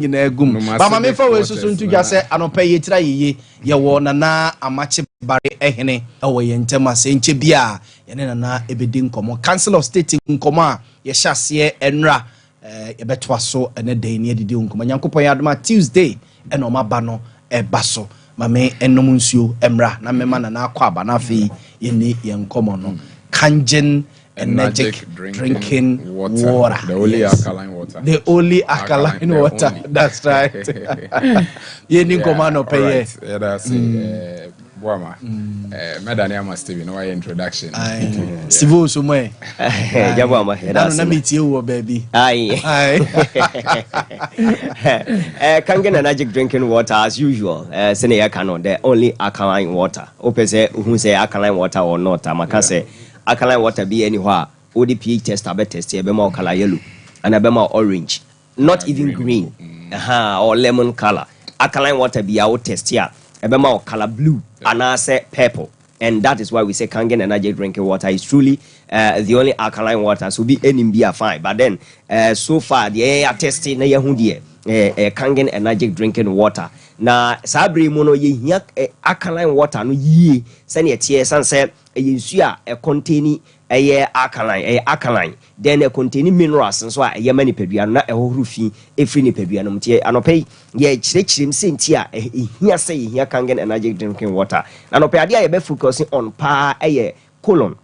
Nyinaa gum bama mefa wei soso nto dwa sɛ anɔpɛ yi yɛtira yeye, yɛwɔ Nana Amakye Bare ɛhene ɛwɔ yɛn ntam a sɛ nkyɛ bi a yɛne Nana ɛbɛdi nkɔmmɔ, Council of State nkɔmmɔ a yɛhyɛ aseɛ ɛnora, yɛbɛtoa so ɛne dan ne adidi nkɔmmɔ. Nyankopɔn yɛ adom a, Tuesday ɛna ɔma ba no ɛba so. Ma me ɛnom nsuo mmra na mɛma Nana akɔ aba na afei yɛni yɛn nkɔmmɔ no. Kangen Energetic drinking water. Water. The only alkaline water. The only alkaline, alkaline water. Only. That's right. Yɛni nkɔmmɔ anɔpɛ yɛ. Yɛda ase, Boama. Mɛdane ama Steven na wayɛ introduction. Steve Oso mu ɛ. Jabo ama yɛda Dano ase. Na metie wo wɔ baabi. Aye. Aye. Kangen Energetic drinking water, as usual. Sɛnea yɛka no, the only alkaline water. Wopɛ sɛ wohu sɛ alkaline water or not a, maka sɛ alkaline water bi ani hɔ a wode pH test abɛtest, ɛbɛma wo colour yellow ana ɛbɛma wo orange, not even green, or lemon colour. Alkaline water bi a wo test a, ɛbɛma wo colour blue anaasɛ purple, and that is why we say Kangen Energy drinking water is truly the only alkaline water. So be any be a fine, but then so far the yɛ test na yɛho deɛ, Kangen Energy drinking water. Na saa bere mu no, yɛhia alkaline water no yie sɛnea ɛteɛ, san sɛ ɛyɛ nsuo a ɛcontain, ɛyɛ alkaline, ɛyɛ alkaline, then ɛcontain minerals nso a ɛyɛ ma nipadua no na ɛhohoro fi ɛfiri nipadua no mu. Nti anɔpɛ yi yɛkyerɛkyerɛ mu sɛ nti a ɛhia sɛ yɛhia Kangen Energy drinking water. Na anɔpɛ adeɛ a yɛbɛfocus on paa ɛyɛ colon.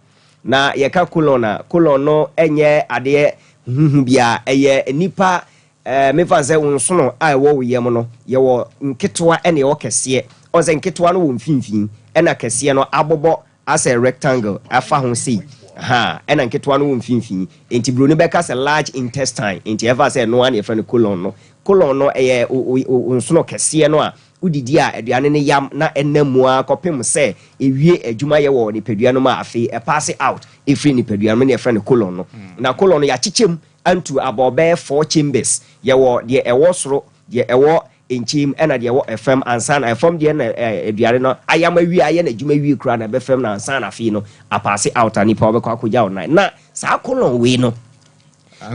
Na yɛka colon a, colon no ɛnyɛ adeɛ huhu biara. Ɛyɛ nipa mefa sɛ wo nsono a ɛwɔ wo yam no, yɛwɔ nketewa ɛna ɛwɔ kɛseɛ. Ɔn sɛ nketewa no wɔ mfimfini, ɛna kɛseɛ no abobɔ asɛ rectangle afa ho sei ha, ɛna nketewa no wɔ mfimfini. Nti buroni bɛka sɛ large intestine. Nti ɛfa sɛ ɛnoa ne yɛfrɛ no colon no. Colon no ɛyɛ nsono kɛseɛ no a wodidi a, aduane no yam na ɛnam mu a kɔpem sɛ ewie adwuma yɛ wɔ nipadua no mu a, afei ɛpass out ɛfiri nipadua no mu ne yɛfrɛ no colon no. Na colon no yɛakyekyɛ mu antu abɔ bɛyɛ four chambers. Yɛwɔ deɛ ɛwɔ soro, deɛ ɛwɔ nkyɛn, ɛna deɛ ɛwɔ ɛfam ansa na ɛfam deɛ na aduane no ayam awie, ayɛ n'adwuma wie kura na ɛbɛfam na ansa na afei no apass out a nipa wɔbɛkɔ akɔgya wo nan. Na saa colon wei no,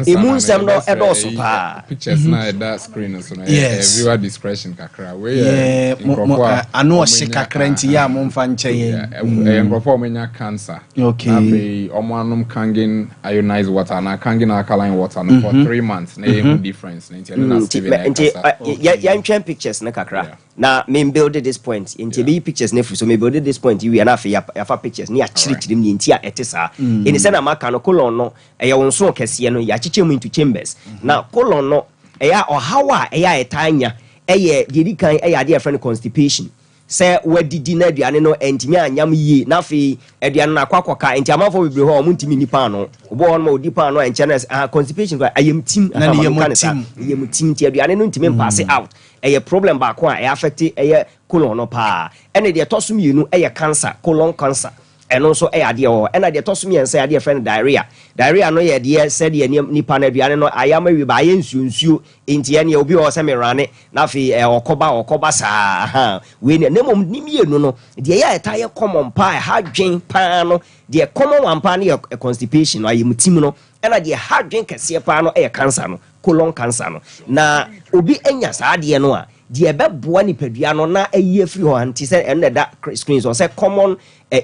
emu nsɛm no ɛdɔɔso paa. Pictures na ɛda screen so no, viewer discretion kakra. Wei yɛ nkurɔfoɔ a ano ɔhye kakra, nti yɛ a momfa nkyɛ yɛn. Ɛyɛ nkurɔfoɔ a wɔanya cancer. Na afei wɔn anom Kangen ionized water na Kangen alkaline water no for 3 months na yɛ hu difference na nti ɛno na Steven nti ɛkasa. Yɛntwɛn pictures no kakra na me build this point. Nti ebi pictures no firi so, me build this point wie na afei yɛafa pictures ne yɛakyerɛkyerɛ mu nti a ɛte saa. Ɛni sɛ na maka no, colon no ɛyɛ wo nsono kɛseɛ no, yɛakyekyɛ mu into chambers. Na colon no ɛyɛ ɔhaw a ɛyɛ a ɛtaa nya, ɛyɛ deɛ di kan, ɛyɛ adeɛ a yɛfrɛ no constipation, sɛ wadidi na aduane no ɛntumi anyam yie na afei aduane no akɔ akɔka. Nti amanfoɔ bebree hɔ a ɔmo ntumi ni paano, obi wɔ hɔ nom a ɔdi paano a nkyɛn no ah, constipation kora, ayamtim. Na ne yam aha, ne saa tim. Yam tim, nti aduane no ntumi mpass out. Ɛyɛ problem baako a ɛyɛ affect ɛyɛ colon no paa. Ɛna deɛ ɛtɔ so mmienu ɛyɛ cancer, colon cancer. Ɛno nso ɛyɛ adeɛ wɔ hɔ. Ɛna deɛ ɛtɔ so mmiɛnsa yɛ adeɛ yɛfrɛ no diarrhea. Diarrhea no yɛ deɛ sɛdeɛ nipa no aduane no ayam awie ba ayɛ nsuo nsuo. Nti ɛneɛ obi wɔ hɔ sɛ merane na afei ɔkɔba saa. Aha wei ne na mmom ne mmienu no deɛ ɛyɛ a ɛta yɛ common paa, ɛha dwen paa no, deɛ common one paa no yɛ constipation no, ayɛmutim no. Ɛna deɛ ɛha dwen kɛseɛ paa no ɛyɛ cancer no, colon cancer no. Na obi anya saa adeɛ no a, deɛ ɛbɛboa nipadua no na ayi afiri hɔ, nti sɛ ɛno na ɛda screen so sɛ common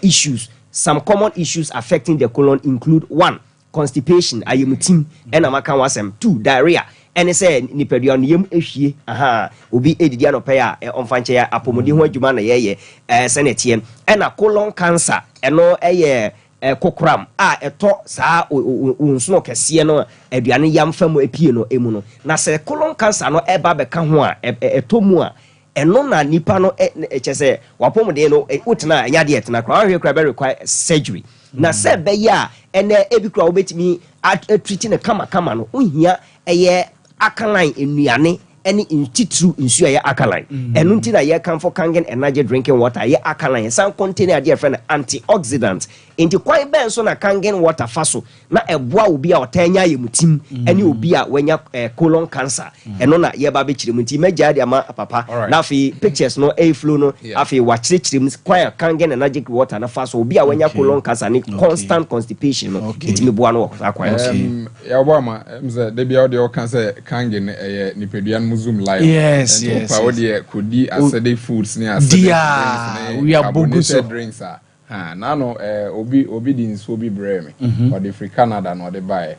issues, some common issues affecting the colon include: one, constipation, ayɛmutim ɛna maka ho asɛm; two, diarrhea, ɛne sɛ nipadua no yam ehwie. Aha obi edidi anɔpɛ yi a, ɔmfa nkyɛn apɔmuden ho adwuma na yɛyɛ sɛnea ɛteɛ. Ɛna colon cancer, ɛno ɛyɛ kokoram a ɛtɔ saa o nsono kɛseɛ no a aduane yam fa mu epie no emu no. Na sɛ colon cancer no ɛba bɛka ho a, ɛtɔ mu a, ɛno na nipa no ɛkyɛ sɛ wapɔmuden no wotena a, ɛnyɛ adeɛ ɛtena koraa, wahwɛ koraa bɛ require surgery. Na sɛ ɛbɛyɛ a ɛnɛ ebi koraa wobɛtumi atreat no kamakama no, wohia ɛyɛ alkaline nnuane ɛne ntitiriw nsuo a ɛyɛ alkaline. Ɛno nti na yɛkamfo Kangen Energy drinking water. Ɛyɛ alkaline, ɛsan contain adeɛ yɛfrɛ no antioxidant. Nti kwan bɛn so na Kangen water fa so na ɛboa obi a ɔtaa nya ayɛmutim ɛne obi a wanya colon cancer? Ɛno na yɛba bɛkyerɛ mu. Nti mɛgyaa de ama papa na afei pictures no ɛyɛ flow no. Afei wakyerɛkyerɛ mu kwan a Kangen Enagic water no fa so, obi a wanya colon cancer ne constant constipation no, ɛtumi boa no wɔ saa kwan no so. Yɛwɔ ama sɛ da bia wode ɔka sɛ Kangen ɛyɛ nipadua no mu Zoomlion. Nti wopa wodeɛ kɔdi acidic foods ne acidic drinks ne carbonated drinks a ha nano obi di nsuo bi brɛ me. Ɔde firi Canada na ɔde baeɛ.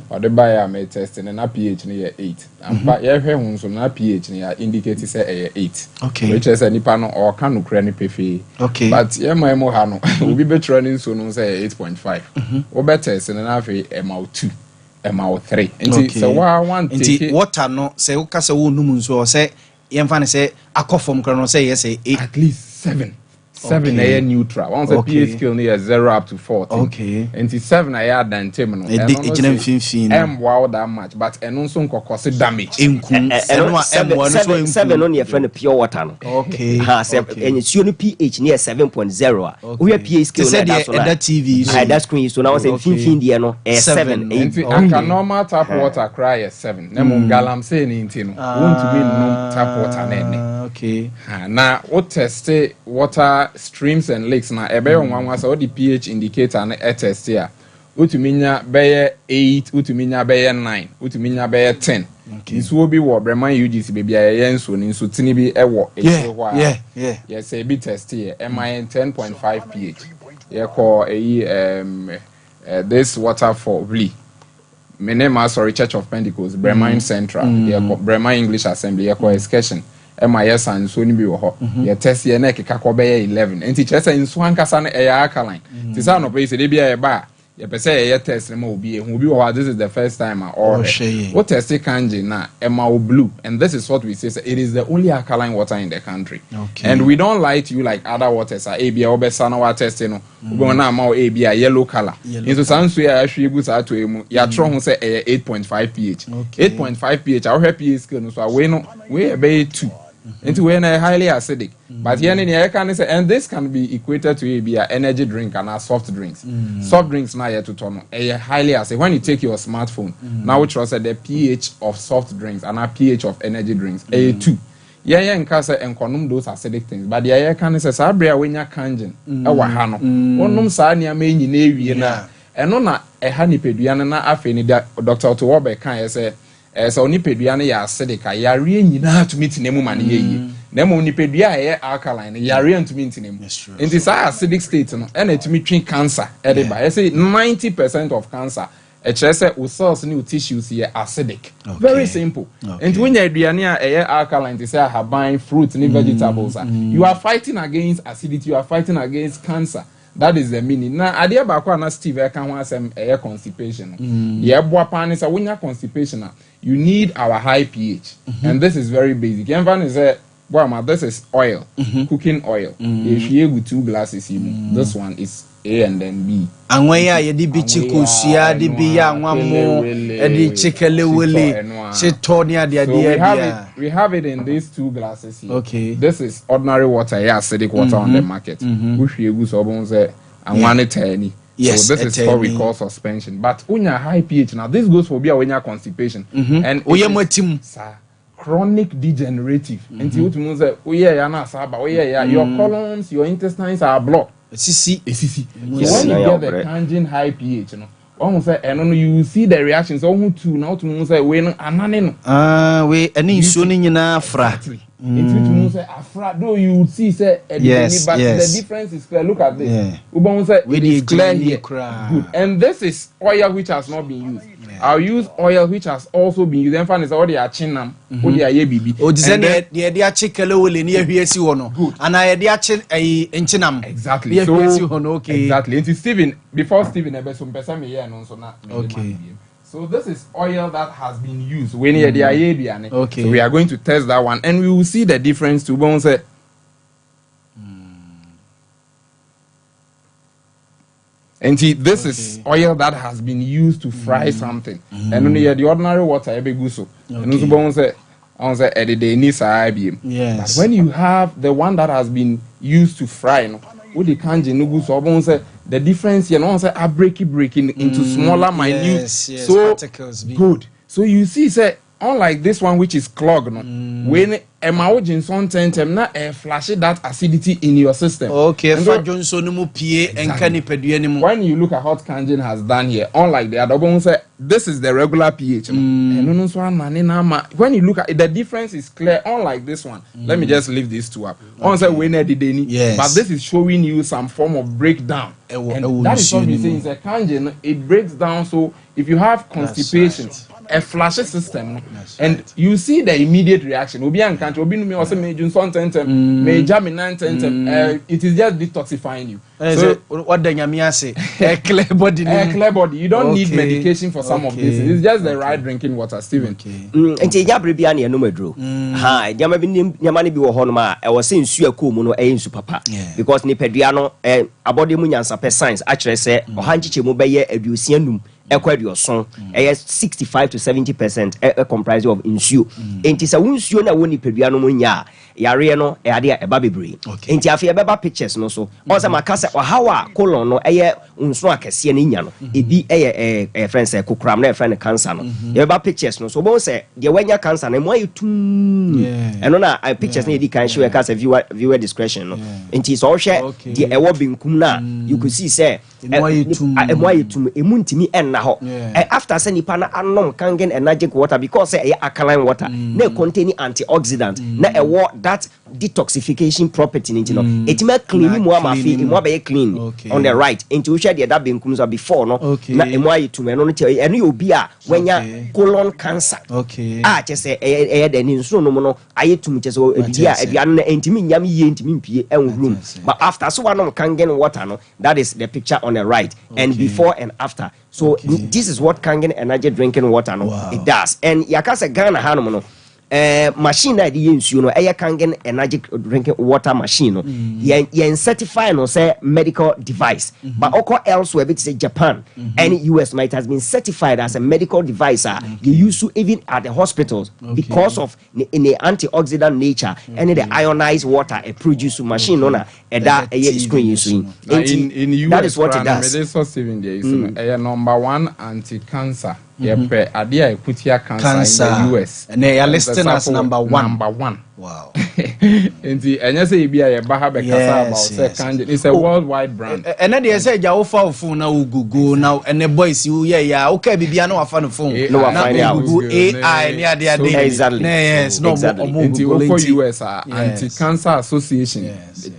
Ɔde baeɛ a me test ne na pH no yɛ 8. Ampa, yɛhwɛ ho nso na pH no yɛ indicate sɛ ɛyɛ 8. Kyerɛ sɛ nipa no ɔka nokorɛ no pefee. But yɛn mu ha no, obi bɛtwerɛ ne nsuo no sɛ ɛyɛ 8.5. Wobɛ test no na afei ɛma wo 2, ɛma wo 3. Nti sɛ waa wan take Nti water no, sɛ woka sɛ wonum nsuo, sɛ yɛmfa no sɛ akɔ fam koraa no, sɛ yɛ sɛ At least 7. 7 ɛyɛ neutral. Wɔn sɛ pH scale no yɛ 0 up to 14. Nti 7 ɛyɛ adantem no. Ɛdi egyina mfimfini no. Ɛmboa wo that much, but ɛno nso nkɔkɔse damage. Nkum ɛno a ɛmboa no so nkum. 7 no ne yɛfrɛ no pure water no. Ha sɛ nsuo no pH ne yɛ 7.0 a, wohwɛ pH scale no, ɛda so na ɛda TV so, ɛda screen yi so na wɔn sɛ mfimfini deɛ no ɛyɛ 7. Nti anka normal tap water koraa yɛ 7, na mmom galamsey ne nti no, wontumi nnum tap water na ɛnɛ. Na wo test water, streams and lakes na ɛbɛyɛ nwanwa sɛ wode pH indicator no ɛ test a, wotumi nya bɛyɛ 8, wotumi nya bɛyɛ 9, wotumi nya bɛyɛ 10. Nsuo bi wɔ Breman UGC baabi a yɛyɛ nsuo no, nsutene bi wɔ akyire hɔ a yɛsɛ ebi test yɛ, ɛma yɛn 10.5 pH. Yɛkɔ eyi this waterfall wli me ne ma sorry, Church of Pentecost Breman Central, yɛkɔ Breman English Assembly, yɛkɔ excursion, ɛma yɛsa nsuo no bi wɔ hɔ. Yɛ test yɛ na ɛkeka kɔ bɛyɛ 11. Nti kyerɛ sɛ nsuo ankasa no ɛyɛ alkaline. Te sɛ anɔpɛ yi sɛ de bi a yɛba a, yɛpɛ sɛ yɛyɛ test no ma obi ehu. Obi wɔ hɔ a, this is the first time a ɔrehwɛ. Wo test Kangen na ɛma wo blue, and this is what we say, say it is the only alkaline water in the country. And we don't lie to you like other waters a ebi a wɔbɛsa na wa test no, wobɛn na ama wo ebi a yellow colour. Nso saa nsuo a yɛahwie gu saa to yi mu, yɛatwerɛ ho sɛ ɛyɛ 8.5 pH. 8.5 pH a, wohwɛ pH scale no so a, wei no wei yɛ bɛyɛ 2. Nti wei na highly acidic. But yɛn ne nea yɛka ne sɛ, and this can be equated to ebi a energy drink anaa soft drinks. Soft drinks na yɛtotɔ no ɛyɛ highly acidic. When you take your smartphone na wokyerɛ sɛ the pH of soft drinks anaa pH of energy drinks ɛyɛ 2, yɛn yɛn nka sɛ nkɔnom those acidic things, but deɛ yɛka ne sɛ saa abere a wonya Kangen ɛwɔ ha no, wɔnom saa nneɛma yi nyinaa ewie na ɛno na ɛha nipadua no. Na afei ni Dr. Otto Warburg kan yɛ sɛ sɛ onipadua no yɛ acidic a, yareɛ nyinaa tumi tena mu ma no yɛ yie, na mmom nipadua a ɛyɛ alkaline no, yareɛ ntumi ntena mu. Nti saa acidic state no ɛna ɛtumi twe cancer ɛde ba. Yɛsɛ 90% of cancer, ɛkyerɛ sɛ o cells ne o tissues yɛ acidic. Very simple. Nti wonya aduane a ɛyɛ alkaline te sɛ ahaban, fruit ne vegetables a, you are fighting against acidity, you are fighting against cancer. That is the meaning. Na adeɛ baako a na Steve ɛka ho asɛm ɛyɛ constipation no. Deɛ ɛboa paa ne sɛ wonya constipation a, you need our high pH. And this is very basic. Yɛmfa ne sɛ boama, this is oil, cooking oil. Yɛhwie egu two glasses yi mu. This one is A and then B. Anwa yi a yɛde bi kyi kosua, de bi yɛ anwa mo, ɛde kyi kelewele, hyetɔ ne adeadeɛ. So we have it in these two glasses here. This is ordinary water, yeah, acidic water on the market. Wohwie egu so, ɔbɛn sɛ anwa ne tɛɛ ni. So this is what we call suspension. But wonya high pH now, this goes for obi a wonya constipation. And oyɛ mo atim. Sir, chronic degenerative. Nti wotumi sɛ woyɛ ya na asa aba, woyɛ ya, your colons, your intestines are blocked. Esisi. Esisi. So when you get the Kangen high pH no, wɔn sɛ ɛno no, you see the reaction sɛ ɔho tu na wotumi sɛ wei no anane no. Aa, wei ɛne nsuo no nyinaa fra. Nti wotumi sɛ afra, though you see sɛ ɛdi but the difference is clear. Look at this. Wobɛn sɛ it is clear here. Good. And this is oil which has not been used. I'll use oil which has also been used. Ɛnfa ne sɛ ɔde akye nam, ɔde ayɛ biribi. O ti sɛ deɛ yɛde akye kelewele ni yɛhwie si hɔ no. Good. Anaa yɛde akye ɛyi nkyenam. Exactly. So yɛhwie si hɔ no, okay. Exactly. Nti Stephen, before Stephen ɛbɛ so mpɛsɛ mi yɛ no nso na. So this is oil that has been used. When yɛde ayɛ aduane. So we are going to test that one and we will see the difference to bɔn sɛ. Nti this is oil that has been used to fry something. Ɛno no yɛ the ordinary water ɛbɛgu so. Ɛno nso bɔn sɛ ɔn sɛ ɛdeda ani saa biem. But when you have the one that has been used to fry no, Wode Kangen no gu so, ɔbɛn sɛ the difference here no, wɔn sɛ a breaking into smaller minute so particles bi. Good. So you see sɛ unlike this one which is clog no, wei ne ɛma wo gye nsɔn ntɛntɛm na ɛ flush that acidity in your system. Okay, fa dwonso no mu pie nka nipadua no mu. When you look at what Kangen has done here, unlike the other one, sɛ this is the regular pH no, ɛno no nso anane na ama when you look at it, the difference is clear, unlike this one. Let me just leave these two up. Ɔn sɛ wei na ɛdede ni, but this is showing you some form of breakdown, and that is what we say is a Kangen, it breaks down. So if you have constipation, a flush system no, and you see the immediate reaction. Obi anka nkyɛn obi numi ɔsɛ meju nsɔ ntɛntɛm, meja mi nan ntɛntɛm. It is just detoxifying you. So wada Nyame ase, ɛ clear body ni. Ɛ clear body. You don't need medication for some of this. It's just the right drinking water, Stephen. Nti nya bere bia na yɛnom aduro ha. Nneɛma bi, nneɛma no bi wɔ hɔnom a ɛwɔ sɛ nsuo ɛkɔɔ mu no ɛyɛ nsu papa because nipadua no abɔde mu nyansapɛ, science akyerɛ sɛ ɔha nkyekyɛ mu bɛyɛ 65 ɛkɔ 70, ɛyɛ 65 to 70% ɛ comprise of nsuo. Nti sɛ wo nsuo no a ɛwɔ nipadua no mu nya a, yareɛ no ɛyɛ adeɛ a ɛba bebree. Nti afei ɛbɛba pictures no so. Ɔn sɛ maka sɛ ɔhaw a colon no, ɛyɛ nsono akɛseɛ no nya no, ebi ɛyɛ ɛyɛ frɛ no sɛ kokoram na yɛfrɛ no cancer no. Yɛbɛba pictures no so, wobɛhu sɛ deɛ wanya cancer no, ɛmu ayɛ tumm. Ɛno na pictures no yɛdi kan hyɛ, yɛka sɛ viewer discretion no. Nti sɛ ɔhwɛ deɛ ɛwɔ benkum no a, you could see sɛ Emu ayɛ tumm. Ɛmu ayɛ tum, emu ntumi ɛnna hɔ. After sɛ nipa no anom Kangen Energic water, because sɛ ɛyɛ alkaline water na contain antioxidant na ɛwɔ that detoxification property no, nti no ɛtumi aclean mu ama afei clean emu abɛyɛ clean. On the right, nti wohwɛ deɛ ɛda benkum so a, before no na emu ayɛ tum. Ɛno no kyɛ ɛno yɛ obi a wanya colon cancer a kyɛ sɛ ɛyɛ dɛ ne nsuo nom no ayɛ tum, kyɛ sɛ adidi a aduane no ɛntumi nyam yie, ntumi mpie ɛnwurum. But after so wanom Kangen water no, that is the picture on the right, and before and after. So this is what Kangen Energy drinking water no it does. And yɛaka sɛ Ghana hanom no, machine a yɛde yɛ nsuo no, ɛyɛ Kangen Energy drinking water machine no, yɛn certify no sɛ medical device, but ɔkɔ elsewhere bi te sɛ Japan ɛne US ma, it has been certified as a medical device a you use to even at the hospitals because of ne antioxidant nature ɛne the ionized water ɛ produce. Machine no na ɛda ɛyɛ ɛyɛ screen yi so yi. Na in US that is what it koraa no, does. Mede sɔ Steven deɛ yi so no, ɛyɛ number one anti-cancer. Yɛpɛ adeɛ a ɛkutia cancer, Cancer. in the US. Ɛnɛ yɛ listing as number one. Number one. Nti ɛnyɛ sɛ ebi a yɛba ha bɛkasa about sɛ Kangen, it's a worldwide brand. Ɛnɛ deɛ sɛ agya wofa wo phone na wo Google na ɛnɛ boys wo yɛ yɛ a woka bibia na wafa no phone AI, Na wa na find out. Google AI ne ade ade. Exactly. Na yes, na ɔmo ɔmo Nti Google. wokɔ Nti US a, Anti-Cancer Association,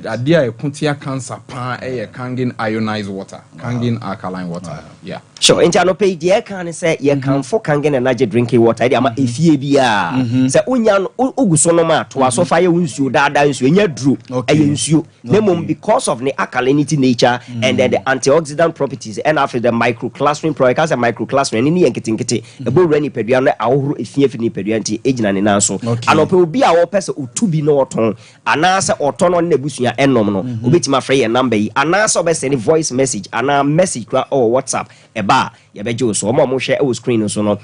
adeɛ a ɛkutia cancer paa ɛyɛ Kangen ionized water, Kangen alkaline water, yeah. Sure. Nti anɔpɛ yi deɛ ɛka ne sɛ yɛkamfo Kangen Energy drinking water ɛde ama efie biara sɛ wonya no wogu so nom a, toa so fa yɛ wo nsuo daadaa. Nsuo ɛnyɛ duro, ɛyɛ nsuo na mmom because of ne alkalinity nature and then the antioxidant properties, ɛna afei the microclustering property. Ɛka sɛ microclustering ɛne ne yɛ nketenkete ɛbɔ wura nipadua no, ahohoro efie firi nipadua, nti ɛgyina ne nan so. Anɔpɛ obi a wɔpɛ sɛ otu bi na ɔtɔn anaasɛ ɔtɔ no ne n'abusua ɛnom no, obɛtumi afrɛ yɛn number yi anaasɛ ɔbɛsɛne voice message anaa message kora ɛwɔ WhatsApp. Ɛba a, yɛbɛgye wo so. Ɔmo a mohwɛ ɛwɔ screen no so no,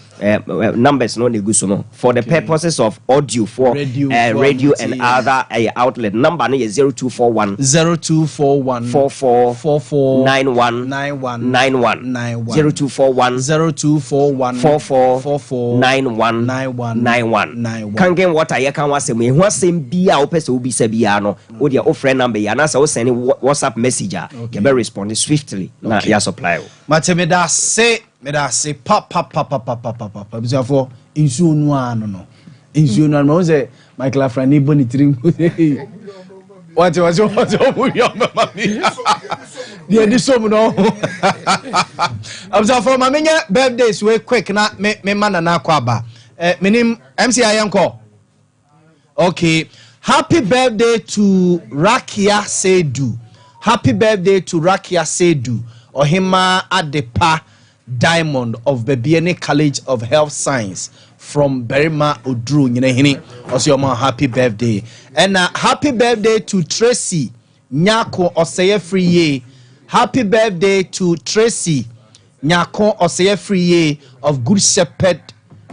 numbers no na egu so no for the purposes of audio for radio for radio a and motie. other outlet, number no yɛ 0241 0241 44 44 91 91 91. 91. 0241 0241 44 44 91 91 91. 91. Kangen water, yɛka ho asɛm, ɛho asɛm bia a wopɛ sɛ wobisa biara no, wodeɛ wofrɛ number yi anaasɛ wosɛne WhatsApp message a, yɛbɛ respond swiftly na yɛasupply wo. Mate, meda ase, meda ase papapapapapapa. Abusuafoɔ, nsuo no ara no nsuo no ara no, mahu sɛ Michael Afrani bɔ ne tiri mu. Wate wate wate, ɔmo wi ɔmɛma mi deɛ ni som no. Abusuafoɔ, ma menyɛ birthdays wei quick na me ma Nana akɔ aba. Menim MC ayɛnkɔ. Okay, happy birthday to Rakia Seidu. Happy birthday to Rakia Seidu, Ohima Adepa Diamond of Bibiani College of Health Science from Berima Odru Nyinahini. Also, happy birthday. And happy birthday to Tracy Nyako Oseye Free. Happy birthday to Tracy Nyako Oseye Free of Good Shepherd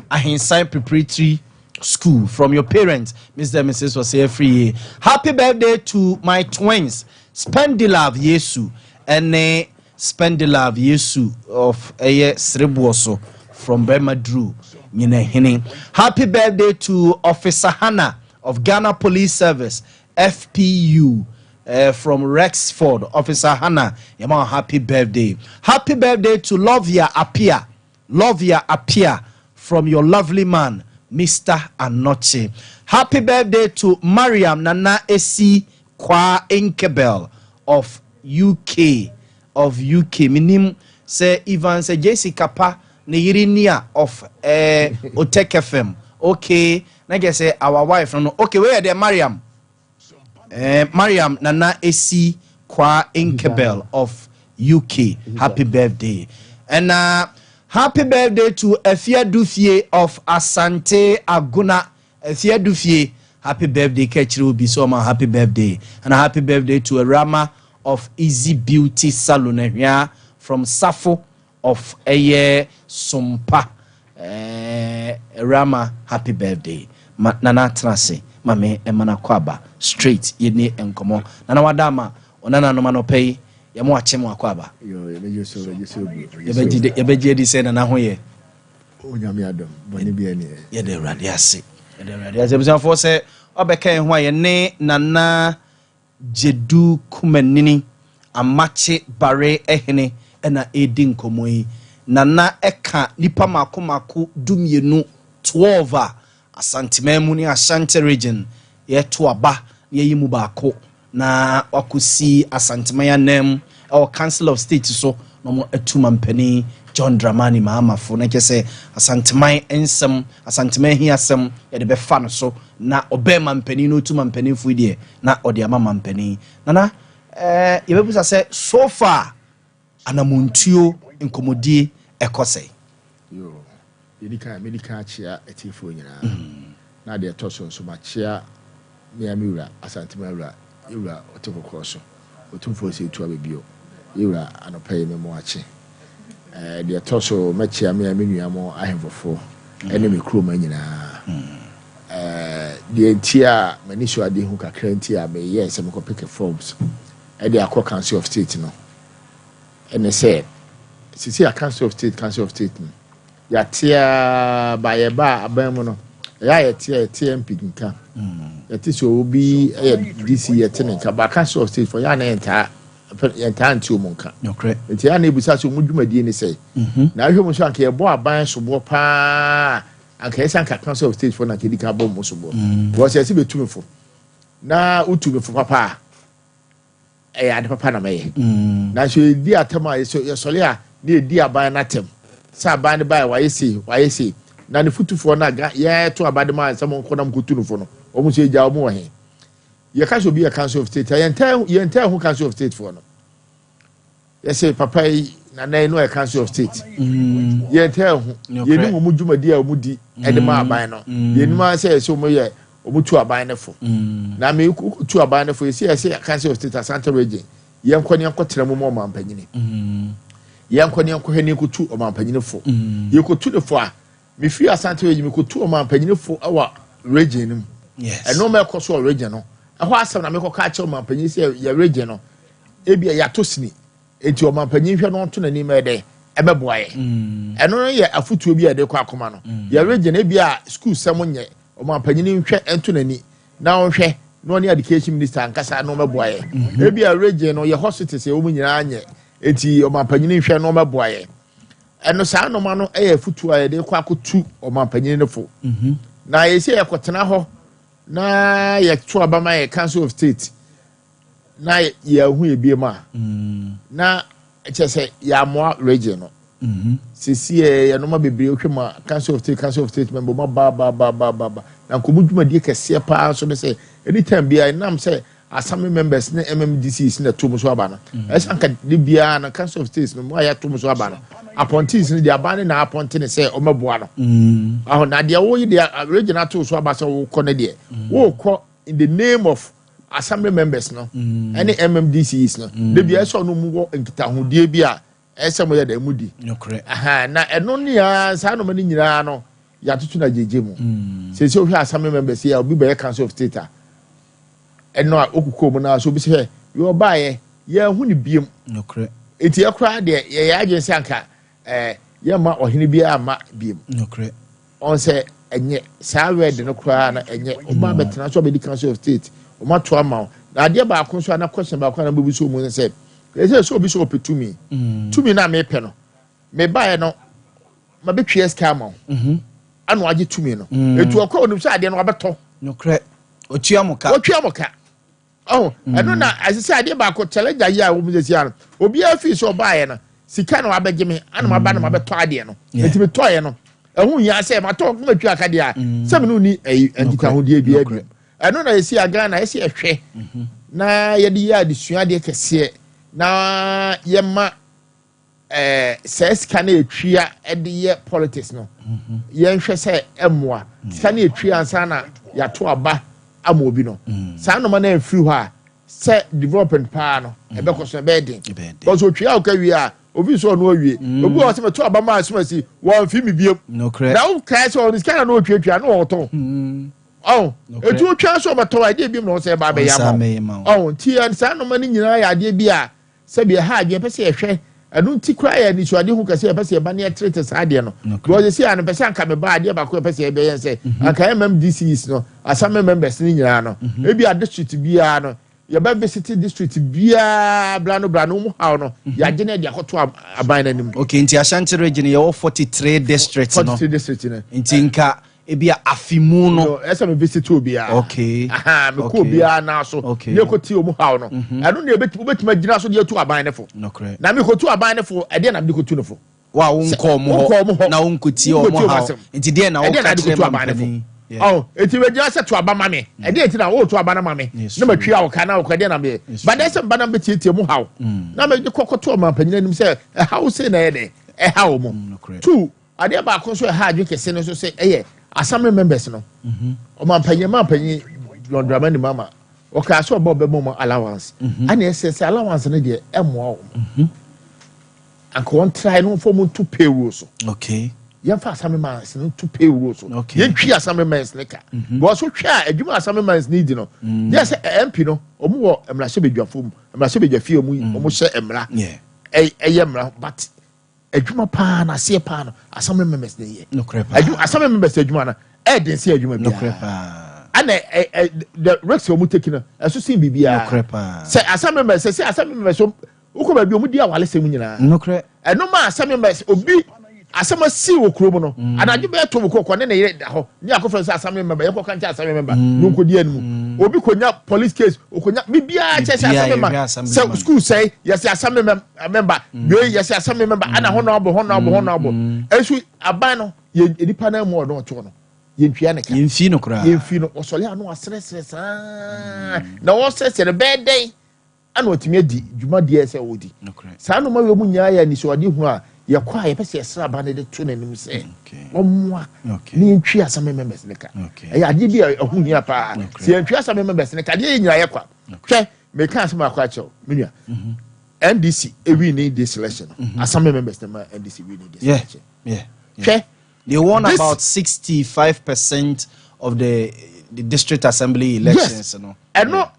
Ahinsan Preparatory. School from your parents, Mr. and Mrs. Osei Free. Happy birthday to my twins, Spendilove Yesu ɛne Spendilove Yesu of ɛyɛ Sereboɔ so from Burma Drew Nyinahene. Happy birthday to Officer Hannah of Ghana Police Service, FPU, from Rexford. Officer Hannah, yɛma happy birthday. Happy birthday to Lovia Apia. Lovia Apia from your lovely man, Mr. Anoche. Happy birthday to Mariam Nana Esi Kwa Inkebel of UK. Of UK. Minim sɛ Ivan sɛ JC Kapa ne yere nia of Otek FM. Okay. Na kɛ sɛ our wife no. Okay, where there Mariam? Mariam Nana Esi Kwa Inkebel of UK. Happy birthday. And happy birthday to Efia Dufie of Asante Aguna. Efia Dufie, happy birthday. Catch will be so much happy birthday. And a happy birthday to Rama of Easy Beauty Salon here from Safo of Eye Sumpa. Rama, happy birthday. Ma, Nana Trase, Mame Emana Kwaba, straight yɛni nkɔmmɔ. Nana wadama, ɔnana no ma no pɛ yɛmo akye mo akɔ aba. Yɛbɛgye adi sɛ Nana ho yɛ. Onyame adom, bɔne bi ani. Yɛde Awurade ase, yɛde Awurade ase. Abusuafoɔ, sɛ ɔbɛka yɛn ho a, yɛne Nana Gyedu Kumanini Amakye Bare ɛhene ɛna ɛredi nkɔmmɔ yi. Nana ɛka nipa mako mako 12, 12 a Asanteman mu ne Ashanti Region yɛto aba na yɛyi mu baako na wakɔsi Asanteman anan ɛwɔ Council of State so na wɔn atu mampanin John Dramani Mahamafo, na kyerɛ sɛ Asanteman nsɛm, Asanteman hi asɛm yɛde bɛfa no so na ɔbɛn mampanin na otu mampanin fo deɛ na ɔde ama mampanin. Nana, yɛbɛbusa sɛ so far anamontuo nkɔmmɔdie ɛkɔ sɛ? Yɛdi kan, medi kan akyea atiefoɔ nyinaa, na deɛ ɛtɔ so nso makyea mmea me wura Asanteman wura, yɛwura ɔte kɔkɔɔ so, Ɔtumfoɔ sɛ etu abɛbio. Yɛwura, anɔpa yi mɛmo akye. Deɛ ɛtɔ so, mɛkyea mmea me nua mo ahemfofoɔ ɛne me kuroma nyinaa. Deɛ nti a m'ani so ade ho kakra nti a meyɛ sɛ mekɔ pick forms ɛde akɔ Council of State no ɛne sɛ sisi a Council of State no yɛatea ba yɛba aban mu no, ɛyɛ a yɛte MP nka, yɛte sɛ obi ɛyɛ DC, yɛte ne nka ba Council of State fo yɛ a na yɛntaa nte wɔn nka. Nti yɛ a na ebusa sɛ wɔn dwumadie ne sɛ na ahwɛ mu nso anka yɛbɔ aban soboɔ paa, anka yɛsɛ anka Council of State fo na anka yɛdi kan bɔ wɔn soboɔ wɔn sɛ yɛsɛ bɛtumi fo na wotumi fo papa a, ɛyɛ ade papa na mɛyɛ. Nanso yɛdi atam a yɛsɔre a na yɛdi aban n'atam sɛ aban no ba yɛ wayɛ sei, wayɛ sei, na ne futufoɔ no a yɛto aba de ma nsɛm nkɔ nam kɔtu no fo no, wɔn nso yɛgya wɔn wɔ he. Yɛka sɛ obi yɛ Council of State a, yɛntɛ ho Council of State foɔ no, yɛsɛ papa yi nana yi no yɛ Council of State, yɛntɛ ho, yɛnim wɔn dwumadi a wɔn di ɛde ma aban no. Yɛnim sɛ yɛsɛ wɔn yɛ wɔn tu aban no fo na mɛ tu aban no fo. Yɛsɛ Council of State Asante Region, yɛnkɔ ne yɛnkɔ tena mu ma ɔman yɛnkɔ ne yɛnkɔ hwɛ ne yɛnkɔtu ɔman fo. Yɛkɔtu ne fo a, mefiri Asante Region mekɔtu ɔman fo ɛwɔ region no mu. Ɛno ɛkɔ so wɔ region no ɛhɔ asɛm na mekɔka akyerɛ ɔman panyin sɛ yɛ region no ebi yɛato sini, eti ɔman panyin hwɛ no ɔnto n'anim ɛdɛ ɛbɛboa yɛ. Ɛno no yɛ afotuo bi a yɛde kɔ akoma no. Yɛ region ebi a school sɛm nyɛ, ɔman panyin hwɛ ɛnto n'ani na ɔhwɛ na ɔne education minister ankasa na ɔmɛboa yɛ. Ebi a region no yɛ hospitals yɛ wɔn nyinaa nyɛ, eti ɔman panyin hwɛ na ɔmɛboa yɛ. Ɛno saa nnɔma no yɛ afotuo a yɛde kɔ akɔtu ɔman panyin no fo. Na yɛsɛ yɛkɔtena hɔ na yɛto aba ma yɛ Council of State na yɛho yɛ bie mu a, na kyerɛ sɛ yɛamoa region no. Sisi yɛ yɛnoma bebree wohwɛ mu a, Council of State member ma ba ba ba ba ba ba na nkɔmɔ dwumadie kɛseɛ paa nso ne sɛ anytime biara nam sɛ assembly members ne MMDCs na to mu so aba no, ɛsɛ anka de biara no Council of States no mu a yɛato mu so aba no, appointees no deɛ aban ne na appoint ne sɛ ɔmɛboa no aho. Na deɛ wɔyi deɛ region ato so aba sɛ wɔkɔ no deɛ, wɔkɔ in the name of assembly members no ɛne MMDCs no. De bia ɛsɛ ɔno mu wɔ nkitahodie bi a ɛsɛ mo yɛ dɛ mu di. Na ɛno ne ya saa nneɛma no nyinaa no. Yɛatoto no agyegye mu. Sɛsɛ wohwɛ assembly members yi a, obi bɛyɛ Council of State a, ɛno a okukɔ mu naa so, obi sɛ hwɛ yɛ ɔbaayɛ, yɛn ho ne biem. Eti ɛkoraa deɛ, yɛyɛ adwene sɛ anka yɛma ɔhene biara ama biem. Ɔn sɛ ɛnyɛ saa wɛd no koraa na ɛnyɛ ɔba abɛtena so abɛdi Council of State, ɔmo ato ama wo. Na adeɛ baako nso a na question baako a na bɛbi so mu ne sɛ, ɛsɛ sɛ obi sɛ ɔpɛ tumi. Tumi na mepɛ no, mebaeɛ no ma bɛtwa sika ama wo ana wagye tumi no. Etu ɔkɔ, onim sɛ adeɛ no wabɛtɔ. Nokorɛ, otua mo ka. Wɔtwa mo ka. Ɔho ɛno na ɛsɛ sɛ adeɛ baako, challenge ayi a wɔn sɛ no, obiara fi sɛ ɔbaeɛ no, sika na wabɛgye me ana maba na mabɛtɔ adeɛ no. Eti mi tɔɔyɛ no, ɛho hia sɛ matɔ kuma twa aka deɛ a sɛ mi no ni ɛyi nkitahodie bi abi. Ɛno na yɛsi a Ghana yɛsi ɛhwɛ na yɛde yɛ adesua adeɛ kɛseɛ na yɛma sɛ sika no etwia ɛde yɛ politics no, yɛnhwɛ sɛ ɛmoa sika no etwia ansa na yɛato aba ama obi no. Saa nnoma no ɛmfiri hɔ a, sɛ development paa no ɛbɛkɔ so, ɛbɛyɛ den. Ɛbɛyɛ den. Because otwia a ɔka wie a, obi nso ɔno awie, obi wɔ sɛ mɛto aba maa asoma si wɔn fi mi biem. Na wo kae sɛ ɔno sika na no otwiatwia na ɔtɔn ɔn. Etu otwa so ɔbɛtɔn a, ɛdeɛ biem na ɔsɛ ɛba abɛyɛ Ɔsan ama bɛyɛ ma wo. wo ɔn. Nti saa nnoma no nyinaa yɛ adeɛ bi a sɛbi ɛha adwene pɛ sɛ yɛhwɛ. Ɛno nti koraa yɛ anisoade ho kɛsɛ yɛpɛ sɛ yɛba ne yɛterete saa adeɛ no. Because esi a no pɛ sɛ anka meba, adeɛ baako yɛpɛ sɛ yɛbɛyɛ sɛ anka MMDCs no, assembly members no nyinaa no, ebi a district biara no, yɛbɛ visit district biara bra no bra no mu haw no, yɛagye no de akɔto aban no anim. Okay, nti Ashanti Region yɛwɔ 43 districts no. 43 district no. Nti nka ebi a afe mu no. No, ɛsɛ me visit obiara. Aha, mekɔ obiara naa so ne ɛkɔ tie ɔmu haw no. Ɛno ne wobɛtumi agyina so de atu aban ne fo. Na mekɔtu aban ne fo, ɛdeɛ na mede kɔtu no fo? Wa wo nkɔ ɔmo Wonkɔ ɔmo hɔ hɔ. na wo nkɔtie Wonkɔtie ɔmo ɔmo haw. asɛm. Nti deɛ na Ɛdeɛ woka na ade kyerɛ kɔtu aban ne fo? mampanin? Ɔ eti bɛgyina sɛ to aba ma me, ɛdeɛ nti na woto aba no ma me na matwia wo ka na wokɔ, ɛdeɛ na meyɛ ba dɛ sɛ mba na mbɛtietie mu haw na mede kɔkɔto ɔmampanyin anim sɛ ɛhaw sei na ɛyɛ dɛ ɛhaw mu. Two, adeɛ baako nso ɛha adwe kɛse no nso sɛ ɛyɛ assembly members no. Ɔmampanyin, mampanyin John Dramani Mahama ɔkaa sɛ ɔba ɔbɛma ɔmo allowance. Ana ɛsɛ sɛ allowance no deɛ ɛmmoa wɔn, anka wɔn try no fɔ mo nto payroll so. Yɛmfa assembly members no to payroll so. Yɛntwi assembly members ne ka because wohwɛ a, adwuma assembly members ne di no yɛ sɛ MP no, ɔmo wɔ mmarahyɛbadwafo mu, mmarahyɛbadwafie, ɔmo hyɛ mmara. Ɛyɛ mmara, but adwuma paa na aseɛ paa no, assembly members ne yɛ. Adwuma, assembly members adwuma no ɛɛden sɛ adwuma biara. Ana ɛ ɛ the risk a ɔmo take no ɛso sin biribiara. Sɛ assembly members, sɛ assembly members wokɔ baabi a ɔmo di awalesɛm nyinaa. Ɛno ma assembly members, obi asɛm asi wɔ kurom no, anadwo bɛyɛ to kɔ ne ne yere da hɔ ne akɔfrɛ sɛ assembly member, yɛkɔ ka nkyɛn assembly member ne nkɔdi anim. Obi konya police case, okonya biribiara kyɛ sɛ Biribiara assembly yɛhwɛ member assembly sɛ man. School sɛe, yɛsɛ assembly member wei, yɛsɛ assembly member ana hɔ na ɔbɔ hɔ na ɔbɔ hɔ na ɔbɔ. Ɛnso aban no yɛ nipa no mu ɔno ɔtoɔ no, yɛntua ne ka. Yɛmfi no koraa. Yɛmfi no. Ɔsɔle ano asrɛsrɛ saa na wɔsrɛsrɛ no bɛɛ dɛn ana ɔtumi adi dwumadeɛ sɛ ɔdi. Saa nnoma wei mu nyinaa yɛ anisoade hunu a yɛkɔ a yɛpɛ sɛ yɛsrɛ aba no de to n'anim sɛ ɔmmoa ne yɛntwi assembly members ne ka. Ɛyɛ adeɛ bi a ɛho hia paa. Sɛ yɛntwi assembly members ne ka adeɛ, yɛ nyinaa yɛ kwa. Hwɛ, meka asɛm akɔ akyɛw me nua, NDC ewi ne this election no, assembly members ne ma NDC wi ne this election. Hwɛ. They won about 65% of the district assembly elections. Yes. No. Ɛno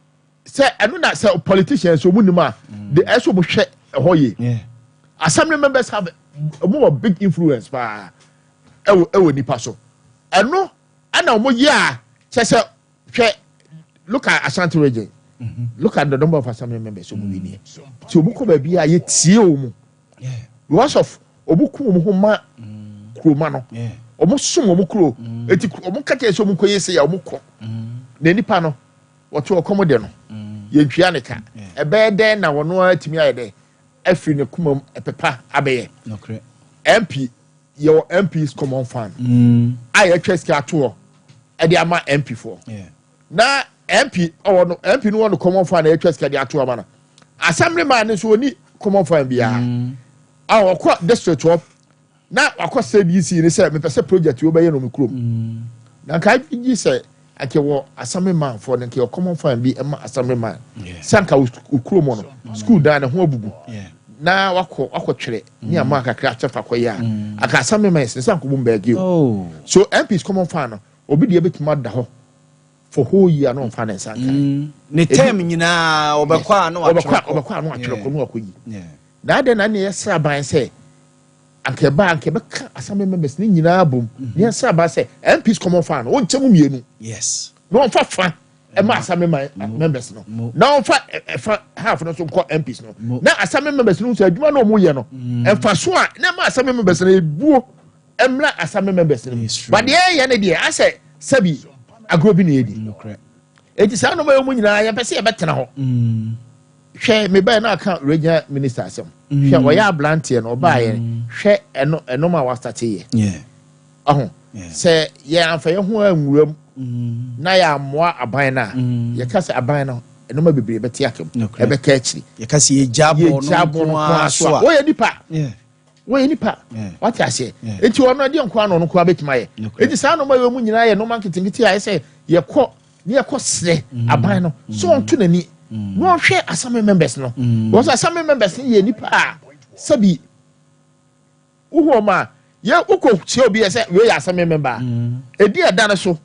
sɛ ɛno na sɛ politicians ɔmu nim a de ɛsɛ ɔmu hwɛ ɛhɔ yie. Assembly members have, ɔmu wɔ big influence paa ɛwɔ nipa so. Ɛno ɛna ɔmu yɛ a kyɛ sɛ hwɛ, look at Ashanti Region, look at the number of assembly members ɔmu wi nie tí ɔmu kɔ baabi a yɛ tie ɔmu because of ɔmu ku ɔmu ho ma kuroma no. Ɔmu som ɔmu kuro eti ɔmu kakyɛ sɛ ɔmu kɔ yɛ se yɛ ɔmu kɔ na nipa no wɔte ɔkɔm de no, yɛntwia ne ka. Ɛbɛyɛ dɛn na wɔn atumi ayɛ dɛ afiri ne kuma mu ɛpepa abɛyɛ? MP, yɛwɔ MPs common fund a yɛtwa sika ato hɔ ɛde ama MP foɔ. Na MP ɔwɔ no, MP no wɔ no common fund a yɛtwa sika de ato ama no. Assembly man no nso oni common fund biara a ɔkɔ district hɔ na wakɔ sɛ DCE ne sɛ mepɛ sɛ project yi wobɛyɛ no me kurom. Na nka gye sɛ anka wɔ assembly man foɔ no, nka yɛ common fund bi ɛma assembly man sɛ anka wo kurom no school dan ne ho abubu. Na wakɔ wakɔtwerɛ ne ama kakra akyɛ fa kɔyɛ a, aka assembly men nsa nkɔbɔ mbɛɛgi o. So MPs common fund no, obi deɛ bɛtumi ada hɔ for whole year na ɔmfa ne nsa nka. Ne term nyinaa ɔbɛkɔ a na ɔbɛkɔ a watwerɛ kɔ. Ɔbɛkɔ a na watwerɛ kɔ na wakɔ yi. Na adɛn na ne yɛsrɛ aban sɛ anka ɛba anka ɛbɛka assembly members ne nyinaa bom ne yɛsrɛ aban sɛ MPs common fund no, wɔnkyɛ mu mmienu na wɔmfa fa ɛma assembly members no na wɔmfa ɛfa half no nso nkɔ MPs no na assembly members no nso adwuma na wɔn yɛ no ɛfa so a na ɛma assembly members no ebuo ɛmra assembly members no mu. It's true. But deɛ ɛyɛ ne deɛ asɛ sɛbi agorɔ bi na yɛdi. Eti saa nneɛma yi mu nyinaa, yɛpɛ sɛ yɛbɛtena hɔ. Hwɛ, mebɛyɛ na aka regional minister asɛm. Hwɛ, ɔyɛ aberanteɛ no ɔbaayɛ, hwɛ ɛno ɛnom a wasate yɛ ɔho sɛ yɛn amfa yɛn ho anwura mu na yɛ amoa aban no a, yɛka sɛ aban no ɛnoma bebree bɛte aka mu. Ɛbɛka akyiri. Yɛka sɛ yɛgya bɔ no yɛgya bɔ no nko nko ara ara so so a a wɔyɛ nipa. Wɔyɛ nipa. Wate aseɛ? Eti ɔno ɛdeɛ nko ara na ɔno nko ara bɛtumi ayɛ. Eti saa nneɛma yi mu nyinaa yɛ nneɛma nketenkete a ɛsɛ yɛkɔ ne yɛkɔ srɛ aban no so ɔnto n'ani na ɔhwɛ assembly members no wɔn sɛ assembly members no yɛ nipa a sɛbi wohu wɔn a yɛ wokɔ kyerɛ obi yɛ sɛ wei yɛ assembly member a, edi ɛda no so,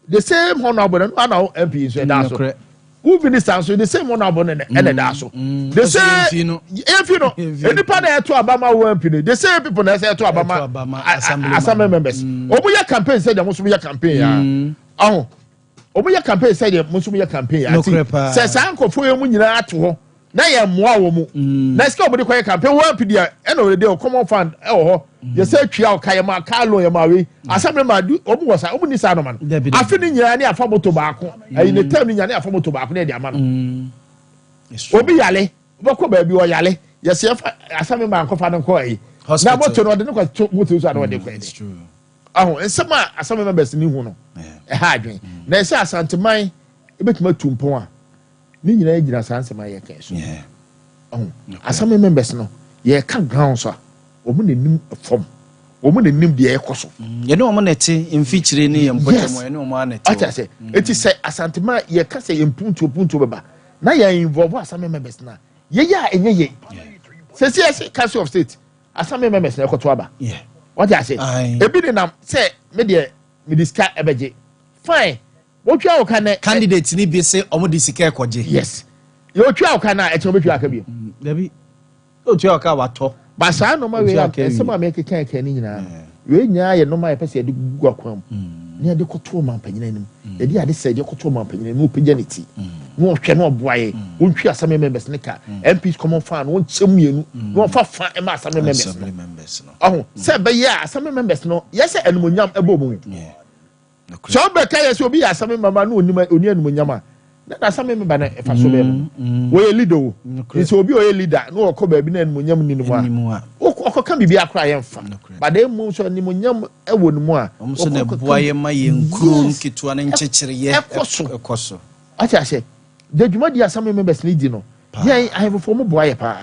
the same honourable no ana MP nso ɛda so. Wo minister nso, the same honourable no ɛna ɛda so. The Nso same yɛmfi no. Yɛmfi no. Yɛmfi no. Nipa na ɛto aba ma wo MP no, the same people na ɛsɛ ɛto aba Ɛto ma aba ma assembly assembly man. members. Ɔmo yɛ campaign sɛ deɛ mo nso mo yɛ campaign ya ɔho, ɔmo yɛ campaign sɛ deɛ mo nso mo yɛ campaign ya. Ti Nokorɛ paa. sɛ saa nkɔfoɔ yi mu nyinaa ato hɔ na yɛ mmoa wɔ mu na sika ɔmo de kɔ yɛ campaign wɔn MP deɛ, ɛna ɔde deɛ common fund ɛwɔ hɔ, yɛsɛ tua ɔka yɛ ma car loan yɛ ma wei assembly man du ɔmo wɔ sa, ɔmo ni saa nɔma no. Dabi, dabi. Afe ne nyinaa ne afa moto baako ɛyi ne term ne nyinaa ne afa moto baako ne yɛ de ama no. It's true. Obi yale, wobɛkɔ baabi ɔyale, yɛsɛ yɛfa assembly man nkɔfa no nkɔ ayi na Hospital. moto no ɔde no kɔ to moto so a na ɔde kɔ It's ɛde true. ɔho nsɛm a assembly members ni hu no ɛha adwene na ɛsɛ Asanteman ebɛtumi atu mpɔn a ne nyinaa gyina saa nsɛm a yɛka so. Ɔho assembly members no, yɛka ground so a, wɔn n'anim fam, wɔn n'anim deɛ ɛkɔ so. Yɛne wɔn na ɛte mfikyire ne yɛn mpɔtam. Yɛne wɔn ana ɛte. Ɔte ase? Eti sɛ Asanteman yɛka sɛ yɛn mpuntuo mpuntuo bɛba na yɛn involve assembly members na yɛyɛ a ɛnyɛ yɛ sɛ yɛsɛ Council of State, assembly members na ɛkɔto aba. Wɔte ase? Aye. Ebi de nam sɛ me deɛ me de sika ɛbɛgye, fine, wotwa wo ka nɛ. Candidate ni bi sɛ ɔmo de sika ɛkɔgye. Yes, yɛ otwa wo ka na ɛkyɛn obetwa aka bio. Dabi, otua ɔka watɔ. Ba saa nneɛma wei Otua a aka wie. nsɛm a mɛkeka ɛka ne nyinaa no, wei nyinaa yɛ nneɛma a yɛpɛ sɛ yɛde gugu akwan mu na yɛde kɔto ɔman anim, yɛde ade sɛ yɛde kɔto ɔman panyin anim na ɔpagya ne ti na ɔhwɛ na ɔboa yɛ, wɔntwi assembly members ne ka MPs common fund, wɔnkyɛ mmienu na wɔmfa fa ɛma assembly members no. Assembly members no. Ɔho sɛ ɛbɛyɛ a assembly members no yɛsɛ animonyam ɛbɔ mu. Sɛ ɔbɛka yɛ sɛ obi yɛ assembly member na onim oni animonyam a, na assembly member no ɛfa so bɛyɛ no wɔyɛ leader o. Nti obi a ɔyɛ leader na ɔkɔ baabi na animonyam ni ne mu a, Anim a. ɔkɔka biribi akora yɛmfa. But emu nso animonyam ɛwɔ ne mu a, Ɔmo nso na ɔkɔka ɛboa yɛ ma yɛn nkuro nketewa ne nkyekyereyɛ ɛkɔ so. Ɛkɔ so. Ɔte ahyɛ de dwumadi assembly members ne di no, yɛn ahemfo mo boa yɛ paa.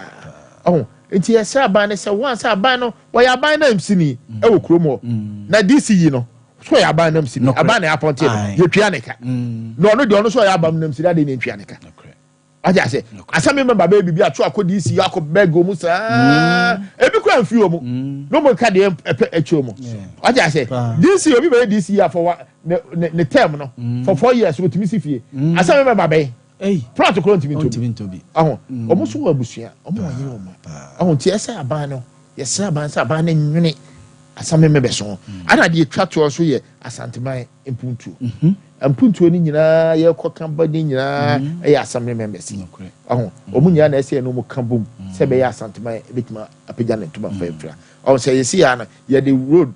Ɔho nti yɛsrɛ aban no sɛ wɔn sɛ aban no wɔyɛ aban no mc ni ɛwɔ kurom hɔ na DC yi no so ɔyɛ aban no mc ni. Aban na apɔnte no. Yɛtua ne ka na ɔno deɛ ɔno so ɔyɛ aban no mc ni ade ne ntua ne ka. Ɔte ase? Assembly member bɛyɛ biribi ato akɔ DC akɔ bɛg wɔn saa, ebi kura nfi wɔn na wɔn ka deɛ ɛpɛ akyi wɔn. Ɔte ase? DC obi bɛyɛ DC yi afɔ wa ne term no for 4 years, otumi si fie. Assembly member bɛyɛ plot koro ntumi Ntumi ntobi. Ntobi. Ɔho ɔmo nso wɔ abusua, ɔmo wɔ yere ɔmo ɔho nti ɛsɛ aban no, yɛsrɛ aban sɛ aban no nwene assembly members ho. Ana deɛ etwa toɔ so yɛ Asanteman mpuntuo. Mpuntuo no nyinaa yɛkɔ ka ba ne nyinaa ɛyɛ assembly members yi. Ɔho ɔmo nyinaa na ɛsɛ yɛn no ɔmo ka bom sɛ ɛbɛyɛ Asanteman ebɛtumi apagya ne ntoma fɛ fira. Ɔho sɛ yɛsi ya no, yɛde road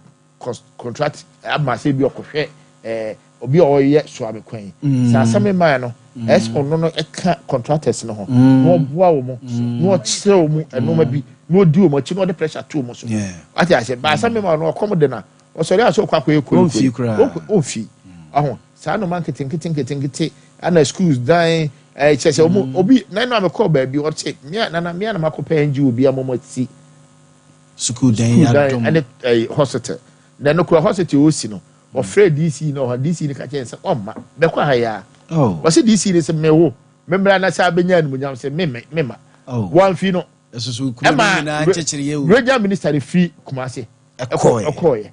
contract ama sɛ ebi ɔkɔhwɛ obi a ɔyɛ Soame kwan sɛ assembly man no, ɛsɛ ɔno no ɛka contractors no ho na ɔboa wɔn na ɔkyerɛ wɔn ɛnoma bi na ɔdi wɔn akyi na ɔde pressure to wɔn so. Wate ase? Ba assembly man no ɔkɔm de na ɔsɔre a sɛ ɔkɔ akɔyɛ kori. Ɔmfii koraa. Ɔmfii. Ɔho saa noma nketenkete nketenkete ana schools dan kyerɛ sɛ ɔmo obi na ɛna mekɔ baabi ɔte mmea nana mmea na makɔ pɛ NGO bi ama ɔmo asi sukuu dan. School dan. Yɛadom. Ɛne hospital na ɛno kura hospital osi no, ɔfrɛ DC na ɔhɔ DC no ka kyerɛ sɛ ɔmma bɛkɔ ha yaa. Wɔsi DC no sɛ mewo mmemmra na sɛ abɛnya animuonyam sɛ memme mema. Wɔamfi no. Ɛsoso kuro no nyinaa nkyɛkyerɛ yɛ o. Regional minister de firi Kumase ɛkɔɛ. Ɛkɔɔyɛ,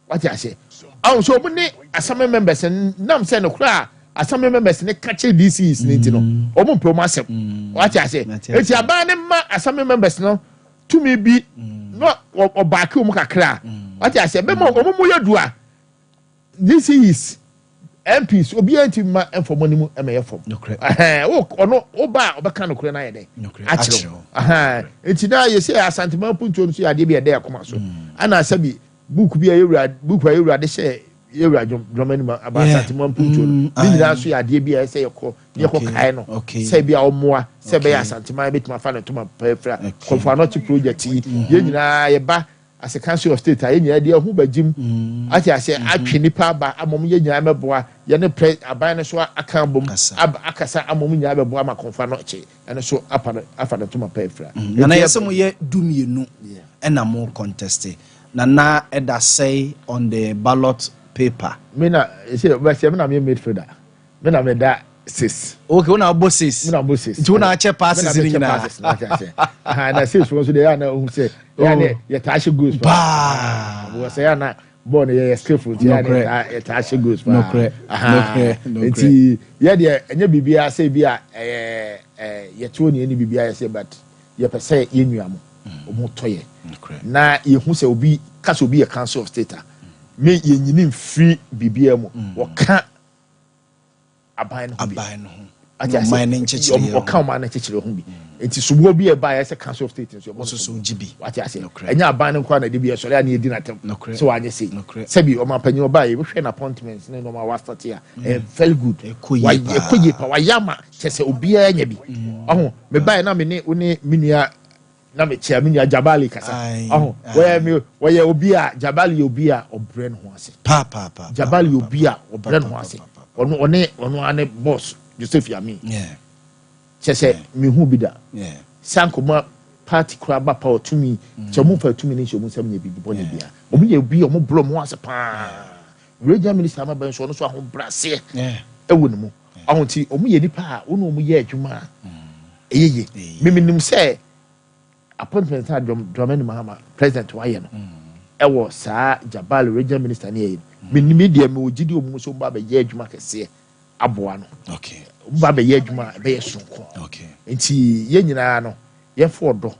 wate aseɛ? Ɔn so ɔmo ne assembly members nam sɛ no koraa, assembly members ne ka kyerɛ DCs ne ti no, ɔmo mpɛ ɔmo asɛm, wate aseɛ? Mate. Eti aban ne ma assembly members no tumi bi na ɔbaake ɔmo kakra, wate aseɛ? Bɛma ɔmo mu yɛ du a, DCs, MPs, obiara nti ma mfɔmɔ ne mu ɛmɛ yɛ fam. Nokorɛ. Ɛhɛn, wo ɔno wo ba a, ɔbɛka nokorɛ no ayɛ dɛ Nokorɛ. akyerɛ Akyerɛ wo. wo. Ɛhɛn, nti na yɛsɛ Asantema mpuntuo no so yɛ adeɛ bi a ɛdɛ ɛkoma so, ana sɛbi book bi a yɛwura, book a yɛwura de hyɛ yɛwura dwom anim aba Asantema mpuntuo no ne nyinaa nso yɛ adeɛ bi a ɛsɛ yɛkɔ ne yɛkɔ kae no sɛ bi a ɔmmoa sɛ ɛbɛyɛ Asantema bɛtumi afa ne ntoma pɛɛfra. Kɔmfo Anɔkye project yi, yɛn nyinaa yɛba as a Council of State a, yɛn nyinaa deɛ ɛho bɛgyim ate ase atwe nipa aba ama ɔmo, yɛn nyinaa mɛboa yɛne prɛ aban no so aka abom. Kasa. Akasa ama ɔmo nyinaa bɛboa ama Kɔmfo Anɔkye ɛno so apa no afa ne ntoma pɛɛfra. Nana, yɛ sɛ moyɛ 12 ɛna mo contest. Nana, ɛda sɛe on the ballot paper? Me na ɛsɛ bɛsɛ me na me midfielder, me na me da six. Okay, wo na wobɔ six. Me na bɔ six. Nti wo na akyɛ passes Me na no mekyɛ nyinaa. Passes no, ate ase. Aha, na six wɔn nso deɛ, yɛ ana ohun sɛ yɛ ana yɛtaa hyɛ goals Paa. Wɔ sɛ yɛ ana bɔɔl no yɛyɛ skillful, nti yɛ ana yɛtaa hyɛ goals paa. Aha. Nokorɛ. Nti yɛ deɛ, ɛnyɛ biribiara sɛ bi a ɛyɛ ɛɛ yɛte ne yɛni biribiara yɛ sɛ, but yɛpɛ sɛ yɛn nua mo ɔmo tɔ yɛ na yɛhu sɛ obi kasa, obi yɛ Council of State a, me yɛnyini mfiri biribiara mu, wɔka aban no ho bi. Aban no ho. Ate Ne ase? ɔman no nkyekyereɛ ho. Ɔka ɔman no nkyekyere ho bi, nti soboɔ bi a ɛba yɛ sɛ Council of State nso yɛbɔ no Nso so soboɔ. gye bi. Wate ase? Nokorɛ. Ɛnyɛ aban no nkoa na ɛde bi ɛsɔre a ne yɛdi n'atɛm sɛ wanyɛ sei. Sɛbi ɔman panyin ɔbaa yɛ, wohwɛ n'appointments ne nneɛma a wastate a, ɛyɛ very good. Ɛkɔ yie paa. Ɛkɔ yie pa, wayɛ ama kyɛ sɛ obiara nya bi. Ɔho mebaeɛ na me ne wo ne me nua na mekyia me nua Jabali kasa. Ɔho wɔyɛ me, wɔyɛ obi a, Jabali yɛ obi a ɔbrɛ ne ho ase. Pa pa pa. Jabali yɛ obi a ɔbrɛ ne ho ase. Ɔno ɔne ɔno ane boss Joseph Yami kyɛ sɛ mehu bi da sɛ ankoma party kora ba pa ɔtumi kyɛ ɔmo nfa tumi ne nhyɛ ɔmo nsɛm nyɛ biribi bɔne bia. Ɔmo yɛ obi a ɔmo brɛ ɔmo ase paa. Regional minister ama bɛn so, ɔno nso ahobrɛaseɛ ɛwɔ ne mu. Ɔho nti ɔmo yɛ nipa a ɔno ɔmo yɛ adwuma a ɛyɛ yie. Ɛyɛ. Mímí nim sɛ appointment a Dramani Mahama president wayɛ no ɛwɔ saa Jabal, regional minister ne yɛ yi, mi ni deɛ mi wɔ gyidi ɔmo mu sɛ ɔmo ba bɛyɛ adwuma kɛseɛ aboa no. Ɔmo ba bɛyɛ adwuma a ɛbɛyɛ sonko. Nti yɛn nyinaa no, yɛmfa ɔdɔ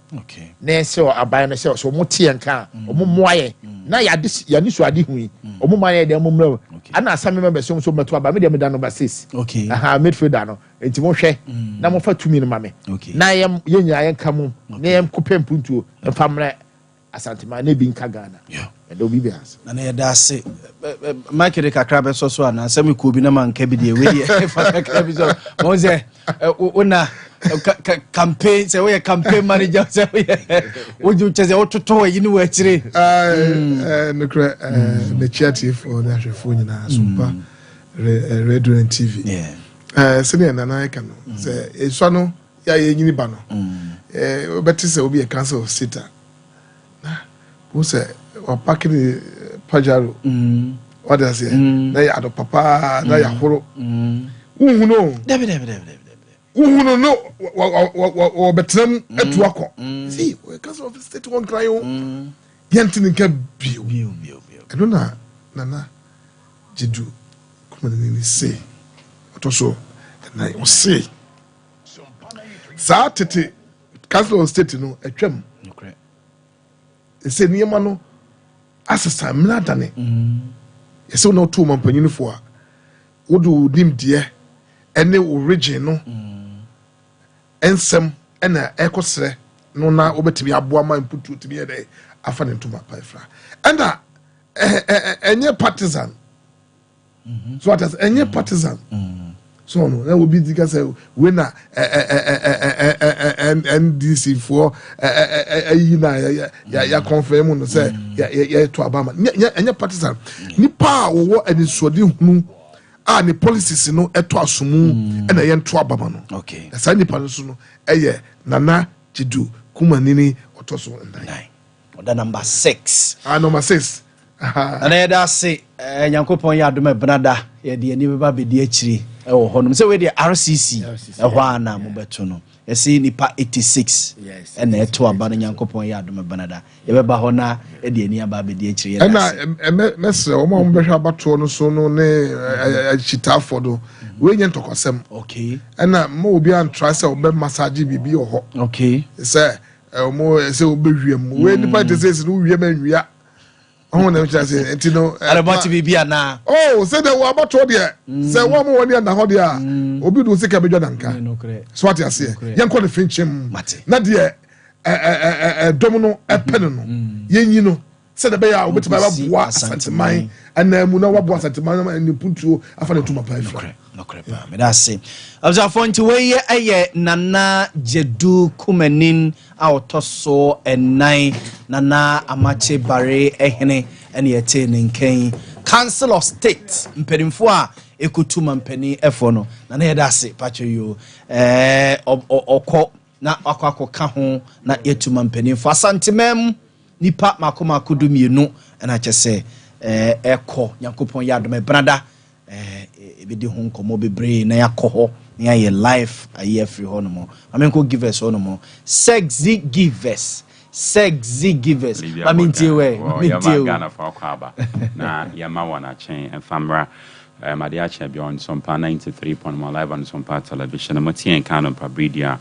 na ɛsɛ aban no sɛ ɔmo te yɛn ka a, ɔmo mmoa yɛn na yɛade yɛne so ade hu yi, ɔmo ma yɛn deɛ ɔmo mmerɛ mu. Ana assembly members nso mɛto aba, me deɛ meda number 6. Aha, midfielder no, nti mohwɛ na mofa tumi no ma me na yɛn yɛn nyinaa yɛnka mu na yɛn kɔpɛ mpuntuo mfa mmerɛ Asantema na ebi nka Ghana. Ɛdɛ obi bi ase. Nana, yɛda ase. Mike de kakra bɛsɔ so anaa sɛ mekɔ bi na manka bi deɛ, wei deɛ fa kakra bi sɔ mahu sɛ wo na campaign, sɛ woyɛ campaign manager, sɛ woyɛ wogye kyɛ sɛ wototo ayi ne wɔ akyire. Nokorɛ, mekyia tiefoɔ ne ahwɛfoɔ nyinaa Sompa Radio and TV. Sɛdeɛ Nana ɛka no sɛ ɛsua no yɛ a yɛnyini ba no, wobɛte sɛ obi yɛ Council of State a, na wo sɛ wapark ne Pajero, wade aseɛ, na yɛ ado papaa na yɛahoro, wohu no o. Dabi, dabi, dabi, dabi, dabi. Wohu no no wɔbɛtena mu atu akɔ see wɔyɛ Council of State wɔ Nkran o, yɛnte ne nka bio. Bio, bio, bio. Ɛno na Nana Gyedu Kumanani se ɔtɔ so ɛnan, ɔse saa tete Council of State no atwam. Ɛsɛ nneɛma no asesa, mmerɛ adane. Yɛsɛ wo na woto ma mpanyinifoɔ a wode wo nimdeɛ ɛne wo region no nsɛm ɛna ɛkɔsrɛ no na wobɛtumi aboa ma mputuo tumi yɛ dɛ afa ne ntoma pa afira, ɛna ɛnyɛ partisan so ata sɛ ɛnyɛ partisan so ɔno na obi di ka sɛ wei na ɛ ɛ ɛ ɛ ɛ ɛ NDC foɔ ɛ ɛ ɛ ɛyi na yɛ yɛ yɛ confirm no sɛ yɛ yɛ yɛ to aba ma nyɛ, ɛnyɛ partisan. Nipa a wɔwɔ anisoɔde hunu a ne policies no ɛtɔ asomu ɛna yɛn to aba ma no. Na saa nipa no so no ɛyɛ Nana Gyedu Kumanini ɔtɔ so nnan. Nine, ɔda number 6. Ah, number 6. Aha. Nana, yɛda ase. Nyankopɔn yɛ adom, ɛbenada yɛde ani bɛba bɛdi akyiri ɛwɔ hɔnom sɛ wei deɛ RCC ɛhɔ a na mobɛto no. Yɛsi nipa 86 ɛna ɛto aba no. Nyankopɔn yɛ adom, benada yɛbɛba hɔ na ɛde ani aba abɛdi akyire. Yɛda Ɛna ase. Ɛmɛ mɛsrɛ wɔn a wɔbɛhwɛ abatoɔ no so no ne akyitaafoɔ no, wei nyɛ ntɔkɔsɛm. Ɛna mma obi antra sɛ ɔbɛ massage biribi wɔ hɔ sɛ ɔmo sɛ ɔbɛwia mu. Wei nipa te sɛ esi no wia ma nwia ɔho na ɛkyerɛ sɛ nti no Adabɔte biribi anaa? Oh, sɛ de wɔ abatoɔ deɛ, sɛ wɔn mo wɔn ni ɛna hɔ deɛ a, obi do sika bɛdwa nanka. Nokorɛ. So ate aseɛ, yɛnkɔ ne finkyɛm Mate. na deɛ ɛ ɛ ɛ ɛdɔm no ɛpɛ no, yɛnyi no sɛdeɛ ɛbɛyɛ a wobɛtumi Nkosi aboa Asanteman. Asanteman ɛnan mu na waboa Asanteman na ne mpuntuo afa ne ntoma pa afira. Nokorɛ paa, meda ase, abusuafoɔ. Nti wei ɛyɛ Nana Gyedu Kumanin a ɔtɔ so ɛnan, Nana Amakye Bare ɛhene, ɛne yɛte ne nkɛn, Council of State mpanimfoɔ a ɛkɔtu ma mpanin ɛfoɔ no. Nana, yɛda ase patro yi o. Ɔkɔ na wakɔ akɔka ho na yɛtu ma mpanimfoɔ Asanteman mu nipa mako mako 12, ɛna kyɛ sɛ ɛkɔ. Nyankopɔn yɛ adom, ɛbenada ɛbɛdi ho nkɔmmɔ bebree na yɛakɔ hɔ na yɛayɛ live ayi afiri hɔ nom. Mame nkɔ Givers hɔ nom. Sexy Givers, Sexy Givers, mame ntie wɛ, mame ntie o. Ghana fo akɔ aba na yɛma wɔn akyɛn mfa mmra ade akyɛn bi on Sompa 93.1 live on Sompa Television. Mo tie nka no mpa bere a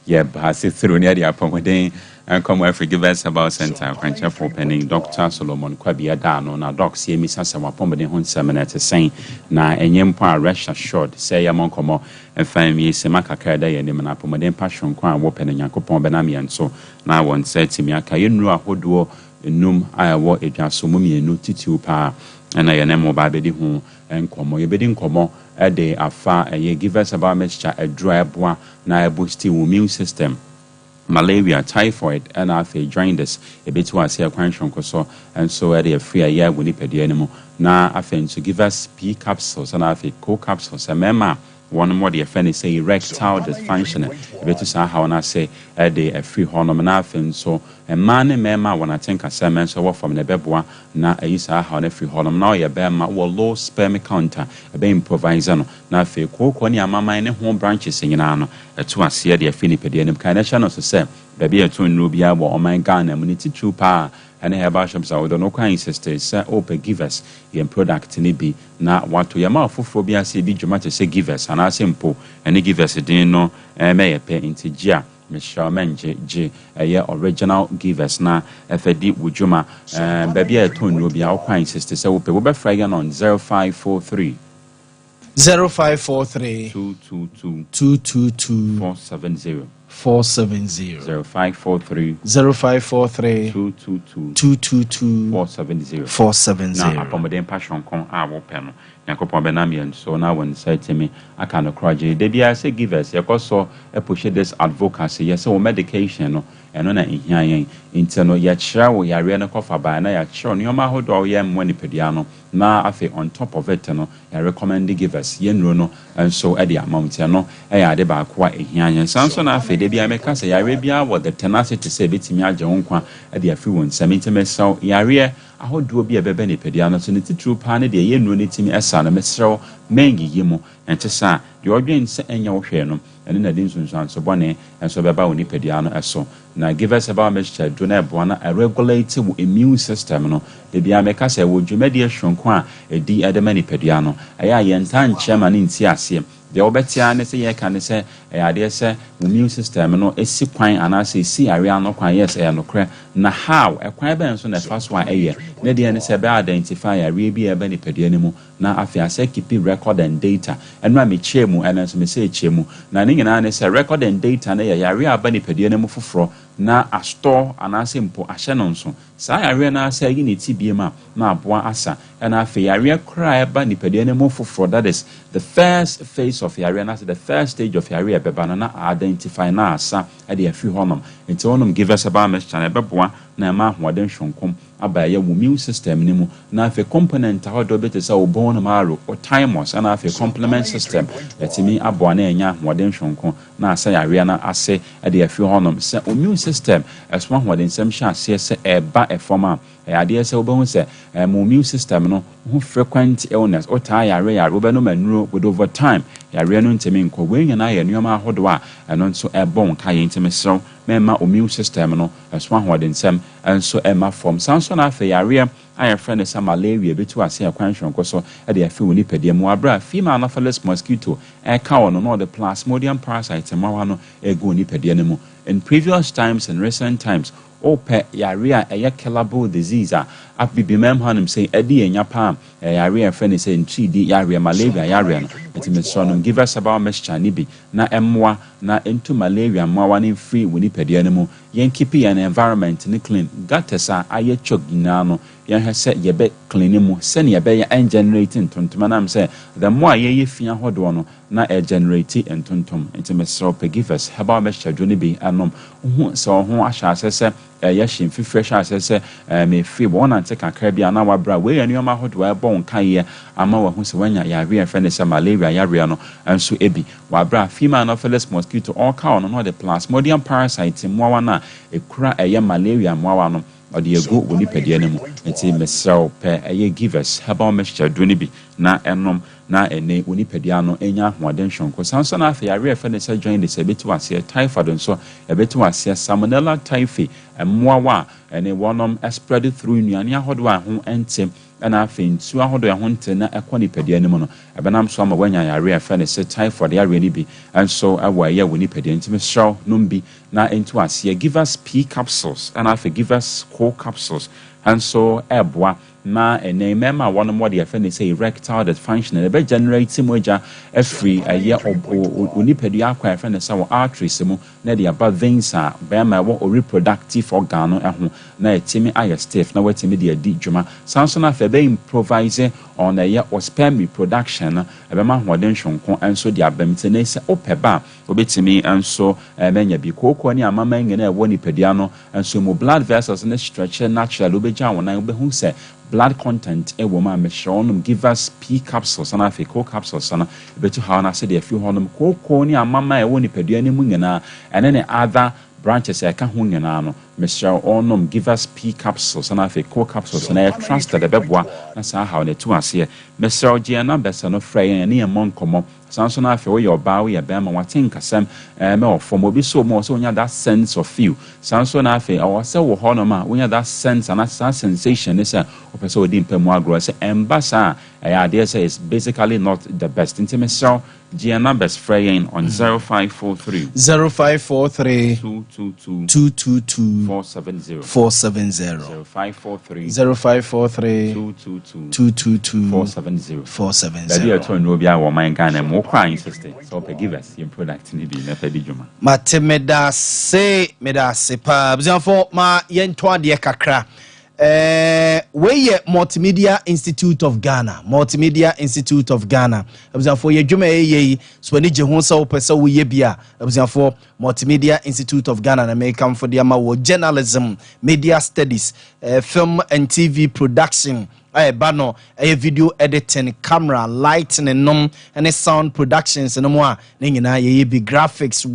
yɛba ase through ne yɛde apɔmuden nkɔmmɔ afiri Givers Herbal Center akwankyerɛfoɔ panin Dr Solomon Kwabea Daano. Na Doc, sɛ yɛmisa sɛ wapɔmuden ho nsɛm no ɛte sɛn? Na ɛnyɛ mpo a, rest assured sɛ yɛmmɔ nkɔmmɔ mfa nwie sɛma kakra ɛda yɛn anim na apɔmuden pa soronko a wɔpɛ no, Nyankopɔn bɛnam yɛn so na wɔn nsa atumi aka. Yɛnnuro ahodoɔ enum a ɛwɔ edwa so mu, mmienu titiw paa ɛna yɛne mo ba abɛdi ho nkɔmmɔ. Yɛbɛdi nkɔmmɔ ɛde afa ɛyɛ Givers Herbal Mixture, aduro a ɛboa na ɛboost wo immune system, malaria, typhoid ɛna afei jaundice, ɛbɛtu ase ɛkwan soronko so nso ɛde afiri ɛyɛ wɔ nipadua no mu. Na afei nso Givers P capsules ɛna afei Co capsules, mmarima a wɔn mo de yɛfrɛ no sɛ erectile dysfunction, ɛbɛtu saa haw no ase ɛde afiri hɔnom. Na afei nso mmaa ne mmarima a wɔn atenkasɛm nso wɔ fam no, ɛbɛboa na ayi saa haw no afiri hɔnom. Na ɔyɛ bɛrima wɔ low sperm count a, ɛbɛ improvise no. Na afei kooko ne amaman ne ho branches nyinaa no, ɛto aseɛ de afiri nipadua no mu. Kan ɛhyɛ no so sɛ baabi a ɛto nnuro biara wɔ ɔman Ghana mu ne titiriw paa ɛne herbal shops a wɔdɔ no kwan insist sɛ wopɛ Givers yɛn product no bi na wato. Yɛma afoforɔ bi ase di dwuma te sɛ Givers anaasɛ mpo ɛne Givers din no ɛmɛyɛ pɛ, nti gye a mehyɛ mɛngye gye ɛyɛ original Givers na ɛfɛ di wo dwuma. Baabi a yɛtɔn nnuro bi a wokwan insist sɛ wopɛ, wobɛfrɛ yɛn on 0543 0543 222 222 470. 470. 0543 0543 222 222 470. 470. Na apɔmuden pa soronko a wopɛ no, Nyankopɔn bɛnam yɛn so na wɔn nsa atumi aka no korɔgye. Da biara sɛ Givers yɛkɔ so push this advocacy yɛ sɛ wo medication no, ɛno na ɛhia yɛn. Nti no yɛkyerɛ wo yareɛ no kɔfa baa na yɛakyerɛ nneɛma ahodoɔ a woyɛ mmoa nipadua no, na afei on top of it no, yɛrecommend Givers yɛn no nso de ama wo. Nti ɛno ɛyɛ ade baako a ɛhia yɛn san so. Na afei da biara mɛka sɛ yareɛ biara wɔ the tenacity sɛ ɛbɛtumi agye wo nkwa de afiri wo nsam. Nti mesrɛ, yareɛ ahodoɔ bi a ɛbɛbɛ nipadua no so ne titiriw paa ne deɛ ɛyɛ nnuro no tumi ɛsa no, mesrɛ wo, mɛnyiyi mu. Ɛnte saa, deɛ ɔdwen sɛ ɛnyɛ wo hwee no, ɛno na ɛde nsunsuanso bɔne nso bɛba wo nipadua no ɛso. Na Givers Herbal Mixture duro no ɛboa na ɛregulate wo immune system no. Ebi a mɛka sɛ wɔ dwumadie soronko a ɛdi ɛde ma nipadua no, ɛyɛ a yɛnta nkyɛn ma ne nti aseɛ. Deɛ wobɛte ne sɛ yɛka ne sɛ ɛyɛ adeɛ sɛ wo immune system no ɛsi kwan anaasɛ ɛsi yareɛ ano kwan. Yes, ɛyɛ nokorɛ. Na how, ɛkwan bɛn so na ɛfa so a ɛyɛ ne deɛ ne sɛ ɛbɛyɛ identify yareɛ bi a ɛbɛ nipadua no mu, na afei asɛ keep record and data. Ɛno a mekyerɛ mu, ɛno nso mesɛ ɛkyerɛ mu, na ne nyinaa ne sɛ record and data no yɛ yareɛ a aba nipadua no mu foforɔ na astɔ anaasɛ mpo ahyɛ no nso saa yareɛ no asɛ ayi ne ti biem a na aboa asa. Ɛna afei yareɛ koraa ɛba nipadua no mu foforɔ, that is the first phase of yareɛ no ase, the first stage of yareɛ ɛbɛba no, na identify na asa ɛde afiri hɔnom. Nti wɔnom Givers Herbal Mixture no, ɛbɛboa na ɛma ahoɔden soronko aba ɛyɛ wo immune system no mu. Na afei component ahodoɔ bi te sɛ wo bone marrow, wo thymus, ɛna afei complement system, ɛtumi aboa na ɛnya ahoɔden soronko na asa yareɛ no ase ɛde afiri hɔnom. Sɛ immune system ɛso ahoɔdensɛm hyɛ aseɛ sɛ ɛba ɛfam a, ɛyɛ adeɛ sɛ wobɛhu sɛ mo immune system no ho frequent illness, wotaa yare yare, wobɛnom anuro with over time. Yareɛ no ntumi nkɔ. Wei nyinaa yɛ nneɛma ahodoɔ a ɛno nso ɛbɔ wo nkaeɛ. Nti mesrɛ wo, mɛmma immune system no ɛso ahoɔdensɛm nso ɛma fam. Saa nso na afei yareɛ a yɛfrɛ no sɛ malaria bɛtu ase ɛkwan soronko so de afi wo nipadua mu aberɛ a female Anopheles mosquito ɛka wɔ no na ɔde Plasmodium parasite mmoawa no ɛgu wo nipadua no mu. In previous times and recent times, wopɛ yare a ɛyɛ killable disease a abibimam hanom sɛ ɛde yɛn nya paa, yare a yɛfrɛ no sɛ ntiridi yareɛ, malaria yareɛ no. Nti mesrɛ no, give us herbal mixture ne bi na ɛmmoa na ɛntu malaria mmoawa no mfiri wo nipadua no mu. Yɛn keep yɛn environment no clean. Gutters a ayɛ choke nyinaa no, yɛnhwɛ sɛ yɛbɛ clean mu sɛnea yɛbɛyɛ ɛngenerate ntontom, anam sɛ the more a yɛyɛ fi ahodoɔ no na ɛgenerate ntontom. Nti mesrɛ, pɛ Givers Herbal Mixture dwo no bi anom. Wohu sɛ wo ho ahyɛ ase sɛ ɛyɛ hye, mfifiri hyɛ ase sɛ mefiri wɔn nante kakra bi a na wabra, wei yɛ nneɛma ahodoɔ a ɛbɔ wo nkaeɛ ama wahu sɛ wanya yareɛ a yɛfrɛ no sɛ malaria yareɛ no nso bi. Wabra female Anopheles mosquito ɔreka wo no na ɔde Plasmodium parasite mmoawa no a ɛkura ɛyɛ malaria mmoawa no ɔde agu wɔ nipadua no mu. Nti mesrɛ wo, pɛ ɛyɛ Givers Herbal Mixture duro no bi na ɛnom na ɛne wɔ nipadua no ɛnya ahoɔden sononko. Saa nso na afei yareɛ a yɛfrɛ no sɛ jaundice ɛbɛtu aseɛ, typhoid nso ɛbɛtu aseɛ, Salmonella typhi mmoawa a ɛne wɔnom spread through nnuane ahodoɔ a ɛho nte ɛna afei nsuo ahodoɔ a ɛho nte na ɛkɔ nipadua no mu no, ɛbɛnam so ama woanya yareɛ a yɛfrɛ no sɛ typhoid yareɛ no bi nso ɛwɔ ɛyɛ wɔ nipadua. Nti mesrɛ wo, nom bi na ɛntu aseɛ. Givers P capsules ɛna afei Givers Co capsules nso ɛboa na ɛnɛ mmarima a wɔnom wɔde yɛfrɛ no sɛ erectile dysfunction, ɛbɛ generate mogya afiri ɛyɛ onipadua akɔ a yɛfrɛ no sɛ wɔ arteries mu na ɛde aba veins a bɛrima ɛwɔ reproductive organ no ho na ɛtumi ayɛ stiff na watumi de adi dwuma. Saa nso no afei ɛbɛ improvise on ɛyɛ o sperm reproduction no, ɛbɛma ahoɔden sononko nso de aba mu. Nti ne sɛ wopɛ ba a, wobɛtumi nso ɛbɛnya bi. Kooko ne amama nyinaa ɛwɔ nipadua no nso mu, blood vessels ne stretch naturally, wobɛgya wo nan, wobɛhu sɛ blood content ɛwɔ mu a mehyerɛ wɔnom Givers P capsules na afei Co capsules no ɛbɛtu haw no ase deɛ afi hɔnom. Kooko ne amama a ɛwɔ nipadua no mu nyinaa ɛne ne other branches a ɛka ho nyinaa no, mesrɛ ɔnom Givers P capsules na afei Co capsules na ɛyɛ trusted, ɛbɛboa na saa haw no ɛtu aseɛ. Mesrɛ, gye yɛn numbers no, frɛ yɛn ne yɛn mmɔ nkɔmmɔ. Saa nso no afei woyɛ ɔbaa, woyɛ bɛrima, wate nkasɛm ɛmɛ wɔ fam, obi so mu wɔ sɛ wonya that sense of feel. Saa nso no afei ɛwɔ sɛ wɔ hɔnom a wonya that sense anaa saa sensation ne sɛ wopɛ sɛ wodi mpa mu agorɔ, sɛ ɛmba saa a, ɛyɛ adeɛ sɛ it's basically not the best. Nti mesrɛ, gye yɛn numbers, frɛ yɛn on 0543 0543 222 222 470. 470. 0543 0543 222 222 470. 470. Baabi a ɛtɔ nnuro bi a wɔ ɔman Ghana mu, wokɔ a, insist sɛ wopɛ Givers yɛn product no bi na pɛ di dwuma. Mate, meda ase, meda ase paa. Abusuafoɔ, ma yɛntɔ adeɛ kakra. Wei yɛ Multimedia Institute of Ghana, Multimedia Institute of Ghana. Abusuafoɔ, yɛ dwuma ɛyɛ yi so ani gye ho sɛ wopɛ sɛ woyɛ bi a, abusuafoɔ, Multimedia Institute of Ghana na mekamfo de ama wɔ journalism, media studies, film and TV production a ɛba no, ɛyɛ video editing, camera, lighting nom ne sound productions no mu a ne nyinaa yɛyɛ bi, graphics,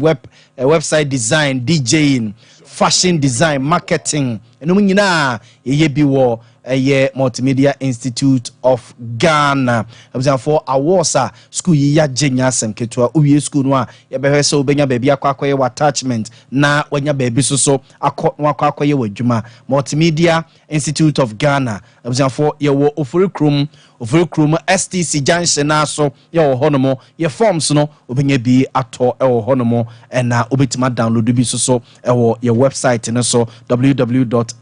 website design, DJing, fashion design, marketing, ɛnom nyinaa yɛyɛ bi wɔ ɛyɛ Multimedia Institute of Ghana. Abusuafoɔ, awards a school yi yɛagye nya asɛm ketewa. Wowie school no a, yɛbɛhwɛ sɛ wobɛnya baabi akɔ akɔyɛ wɔ attachment na wanya baabi so so akɔ na wakɔ akɔyɛ wɔ adwuma. Multimedia Institute of Ghana, abusuafoɔ, yɛwɔ Ofori Kurom, Ofori Kurom STC junction naa so yɛwɔ hɔnom. Yɛ forms no, wobɛnya bi atɔ ɛwɔ hɔnom, ɛna wobɛtumi adownload bi so so ɛwɔ yɛ website no so, www.mig.edu.gh.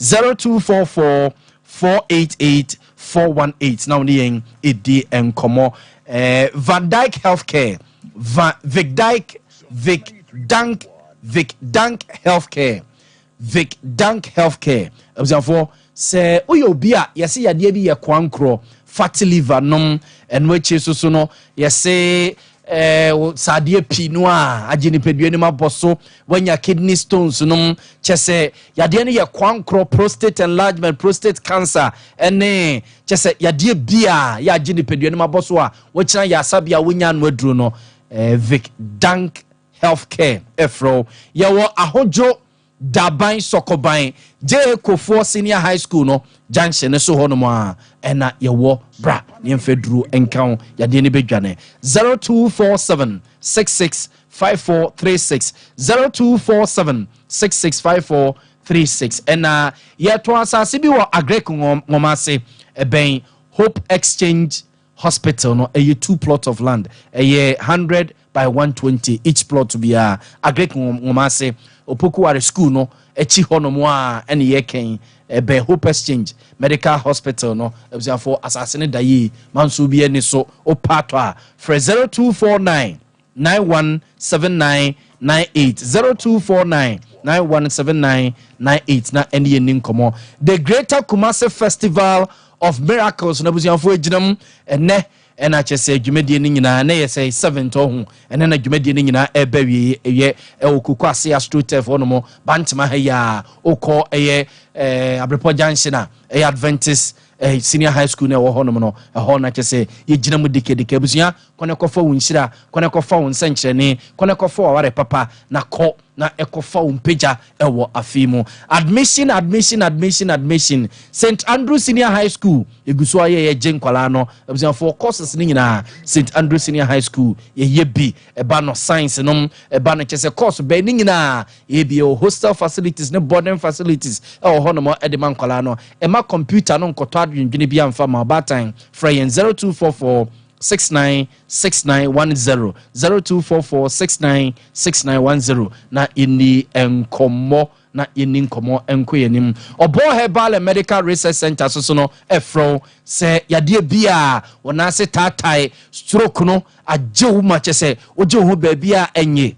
0244 488 418 na wone yɛn ɛdi nkɔmmɔ. Van Dyke Healthcare, Van Vic Dyke, Vic Dank, Vic Dank Healthcare, Vic Dank Healthcare. Abusuafoɔ, sɛ woyɛ obi a yɛsɛ yadeɛ bi yɛ kwankorɔ, fatty liver nom, ɛno akyi so so no yɛsɛ saadeɛ pii no a agye nipadua no mu abɔ so, wanya kidney stones nom, kyɛ sɛ yadeɛ no yɛ kwankorɔ, prostate enlargement, prostate cancer, ɛne kyɛ sɛ yadeɛ bi a yɛagye nipadua no mu abɔ so a wɔkyena yɛ asabea a wonya no aduro no, Vic Dank Healthcare ɛfrɛ wo. Yɛwɔ Ahodwo. Daban Sɔkɔban J Kofoɔ Senior High School no junction ne so hɔnom a ɛna yɛwɔ. Bra ne yɛmfa duro nka ho, yadeɛ no bɛdwane. 0247 66 5436, 0247 66 5436. Ɛna yɛtɔn asase bi wɔ Agric Nwoma ase, ɛbɛn Hope Exchange Hospital no. Ɛyɛ two plot of land, ɛyɛ 100 by 120 each plot biara. Agric Nwoma ase, Opokuware School no akyi hɔnom a ɛne yɛkɛn, ɛbɛn Hope Exchange Medical Hospital no. Abusuafoɔ, asase no da yie, manso bi ani so. Wopa atɔ a, frɛ 0249 917998, 0249 917998 na ɛne yɛni nkɔmmɔ. The Greater Kumase Festival of Miracles na abusuafoɔ gyina mu ɛnɛ. Ɛna kyɛ sɛ dwumadie no nyinaa ne yɛ sɛ seventh ɔho ɛnɛ na dwumadie no nyinaa ɛbɛ wie. Ɛyɛ ɛwɔ Koko Ase Astroturf hɔ nom, Bantama ha yi a wokɔ ɛyɛ Abrepɔ Junction a ɛyɛ Adventist Senior High School no ɛwɔ hɔnom no, ɛhɔ na kyɛ sɛ yɛgyina mu dekedeke. Abusua, kɔne kɔfa wo nhyira, kɔne kɔfa wo nsɛnkyerɛnne, kɔne kɔfa wo aware papa, na kɔ na ɛkɔfa wo mpagya ɛwɔ afei mu. Admission, admission, admission, admission. St Andrew Senior High School ɛgu so ayɛ yɛgye nkwalaa no. Abusuafoɔ, courses no nyinaa, St Andrew Senior High School yɛyɛ bi. Ɛba no science nom, ɛba no kyɛ sɛ course bɛn ne nyinaa yɛbi. Yɛwɔ hostel facilities ne boarding facilities ɛwɔ hɔnom ɛde ma nkwalaa no. Ɛma computer no nkɔtɔ adwendwene bi amfa ma. Ɔbaatan, frɛ yɛn 0244 696910, 0244 696910 na yɛni nkɔmmɔ, na yɛni nkɔmmɔ nkɔ yɛn anim. Ɔbɔ Herbal and Medical Research Center soso no ɛfrɛ sɛ yadeɛ bi a wɔn ase taatae, stroke no agye wo ma kyɛ sɛ wogye wo ho baabi a ɛnyɛ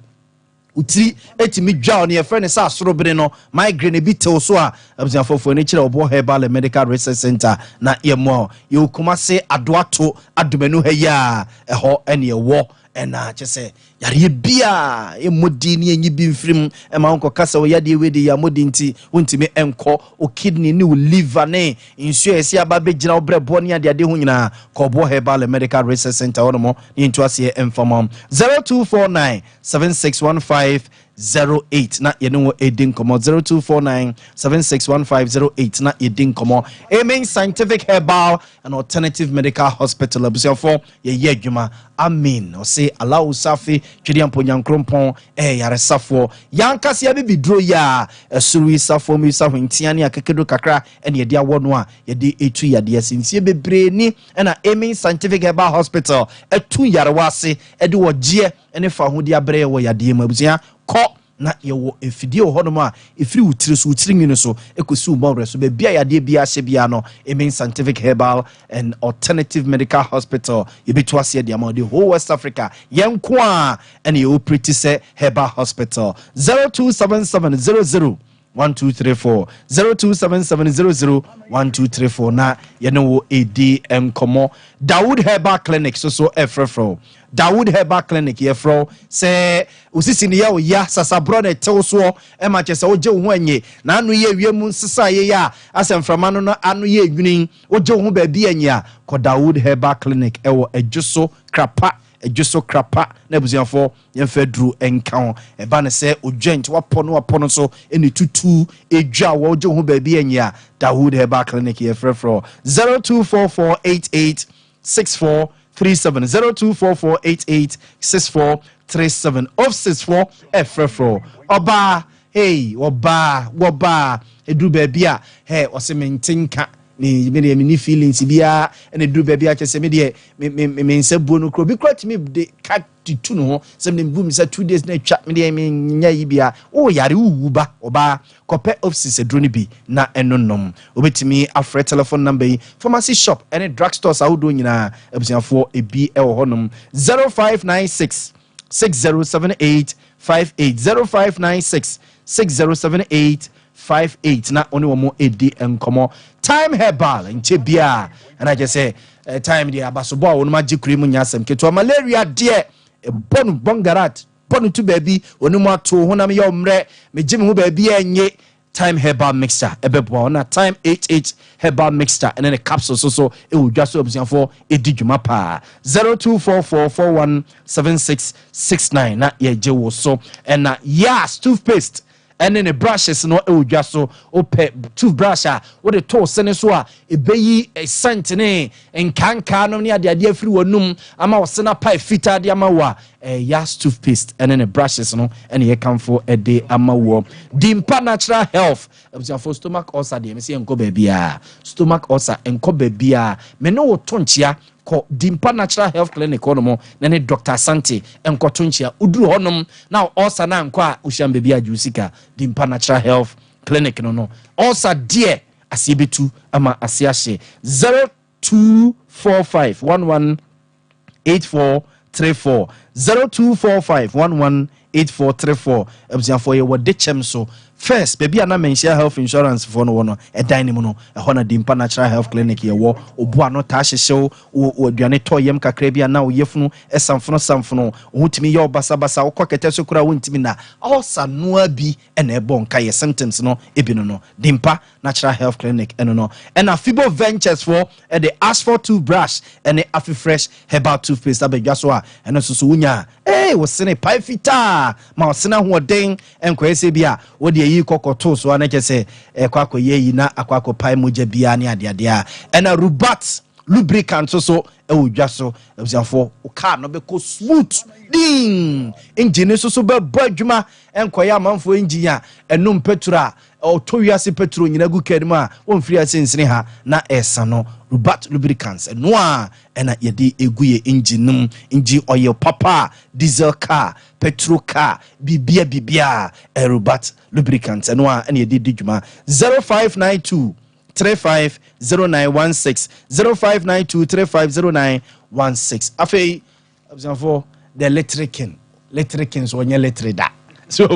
wotiri etumi dwa ɔno, yɛfrɛ no sɛ asorobene no, migraine bi tew so a, abusuafoɔ ani kyerɛ Ɔbɔ Herbal and Medical Research Center na yɛmmoa. Yɛwɔ Kumase, Adoato Adomanu ha yi a ɛhɔ ɛne ɛwɔ. Ɛna kyɛ sɛ yareɛ bia ɛmmɔdi ne ɛnyi bi mfirim ɛma wonkɔka sɛ woyadeɛ wei de yɛ amɔdi nti wontumi ɛnkɔ. Wo kidney ne wo liver ne nsuo a ɛsɛ aba bɛgyina wo brɛboɔ ne adeade ho nyinaa, kɔboɔ Herbal and Medical Research Center hɔ nom ne yɛntu aseɛ ɛmfama. 0249 7615 08 na yɛne wo ɛdi nkɔmmɔ, 0249 761508 na yɛdi nkɔmmɔ. Amen Scientific Herbal and Alternative Medical Hospital, abusuafoɔ, yɛyɛ adwuma. Amen. Ɔse Alao Safi Twedeampo Nyankrompɔn ɛyɛ yaresafoɔ. Yɛankasa bibiduro yi a ɛsoro yi safoɔ mu yi sa hwentia ne akekedo kakra ɛne yɛde awɔ no a yɛde ɛtu yadeɛ ase mfie bebree ni. Ɛna Amen Scientific Herbal Hospital ɛtu yarewa ase, ɛde wɔgyeɛ ɛne fa ahodi abrɛ wɔ yadeɛ mu. Abusua, kɔ na yɛwɔ mfidie wɔ hɔnom a ɛfiri wo tiri so, wo tiri nwi no so ɛkɔsi wo mmɔwerɛ so, baabi a yadeɛ biara hyɛ biara no, Amen Scientific Herbal and Alternative Medical Hospital yɛbɛtu aseɛ de ama. The whole West Africa, yɛn nko a ɛne yɛ operate sɛ herbal hospital. 0277 00 1234, 0277 00 1234 na yɛne wo ɛdi nkɔmmɔ. Dawood Herbal Clinic so so ɛfrɛfrɛ. Dawood Herbal Clinic yɛfrɛ sɛ osisi ne yɛ wo ya, sasaborɔ na ɛtew soɔ, ɛma kyɛ sɛ wogye wo ho anye na ano yɛ wiem nsesa yɛyɛ a asɛ mframa no ano yɛ nwini, wogye wo ho baabi anye a, kɔ Dawood Herbal Clinic ɛwɔ Adwo so Krapa, Adwo so Krapa na abusuafoɔ yɛmfa duru nka ho. Ɛba ne sɛ odwa nti wapɔ no, wapɔ no so ɛne tutu edwa a wɔgye wo ho baabi anye a, Dawood Herbal Clinic yɛfrɛfrɛ 0244 88 64 37, 0244 88 64 37. Office foɔ ɛfrɛfrɛ. Ɔbaa, hey, ɔbaa, wɔbaa ɛduru baabi a hey, ɔsɛ mente nka me me deɛ menni feelings biara. Ɛna ɛduru baabi a kyɛ sɛ me deɛ me nsa buo no kuro bi kora tumi de ka tutu ne ho sɛ mede bu me sɛ 2 days na atwa me deɛ menya yi bia. Woyare wowu ba ɔbaa, kɔpɛ office aduro no bi na ɛno nom. Wobɛtumi afrɛ telephone number yi, pharmacy shop ɛne drug stores ahodoɔ nyinaa, abusuafoɔ, ebi ɛwɔ hɔnom: 0596 6078 58, 0596 6078 58 na ɔne wɔn edi nkɔmɔ. Time Herbal nkyɛ bia ɛna kyɛ sɛ time deɛ abasobɔ a wɔn agye kure mu nya asɛm ketewa. Malaria deɛ ɛbɔ no bɔngarat, bɔ no to baabi wɔn mu ato honam yɛ ɔmmerɛ, megye me ho baabi a ɛnye. Time Herbal Mixture ɛbɛboa wɔn na Time 88 Herbal Mixture ɛne ne capsule so ɛwɔ dwa so. Abusuafoɔ, ɛdi dwuma paa. 0244417669 na yɛgye wo so. Ɛna Yas toothpaste Ɛne ne brushes no ɛwɔ dwa so. Wopɛ toothbrush a wode to sene so a ɛbɛyi scent ne nkankaa no ne adeadeɛ afiri w'anum ama wo sene apae fitaa de ama wo a, Yas toothpaste ɛne ne brushes no ɛne yɛkamfo ɛde ama wɔ. Dimpa Natural Health abusuafo, stomach ulcer deɛ, mesɛ yɛnkɔ baabiaa. Stomach ulcer, nkɔ baabiaa. Me ne wo to nkyea, kɔ Dimpa Natural Health Clinic hɔnom na ne Dr Asante nkɔto nkyea. Woduru hɔnom na ulcer no ankɔ a, wohyia baabi agye wo sika. Dimpa Natural Health Clinic no, ulcer deɛ, aseɛ bɛtu ama ase ahye. 0245 11 8434, 0245 11 8434. Abusuafoɔ, yɛwɔ de kyɛm so first, baabi a na Manhyia Health Insurance foɔ no wɔ no, ɛdan no mu no, ɛhɔ na Dimpa Natural Health Clinic yɛwɔ. Obu ano taa hyehyew wɔ aduane tɔ yam kakra bi a, na woyɛfunu ɛsamfono samfono, wo tumi yɛ ɔbasabasa, wokɔ kɛtɛ so koraa wontumi na ɔsa noa bi ɛna ɛbɔ nka yɛ symptoms no ebi no. Dimpa Natural Health Clinic ɛno no. Ɛna Fibo Ventures foɔ ɛde Asphalt toothbrush ɛne Afifresh herbal toothpaste abɛdwa so a, ɛno nso so wonya a wo sene pae fitaa ma ɔsene ahoɔden. Nkɔyɛ sɛ bi a wode ayi kɔkɔtoo so a, na kyɛ sɛ ɛkɔ akɔyɛ yi na akɔ akɔpae mogya biara ne adeadeɛ a. Ɛna Rubat lubricant nso so ɛwɔ dwa so. Abusuafoɔ, wo car no bɛkɔ smooth din, engine nso so bɛbɔ adwuma. Ɛnkɔyɛ amanfoɔ engine a ɛnom petrol a ɔtɔ wiase petrol nyina gu kaa no mu a wɔmfiri ase nsene ha na ɛsa no. Rubat lubricants, ɛno a ɛna yɛde egu yɛ engine no mu, engine oil papa, diesel car, petrol car, bibia bibia, Rubat lubricants, ɛno a ɛna yɛde di dwuma. 0592 350916, 0592 350916. Afei abusuafoɔ, the Literary King, Literary King so ɔnyɛ literary da so,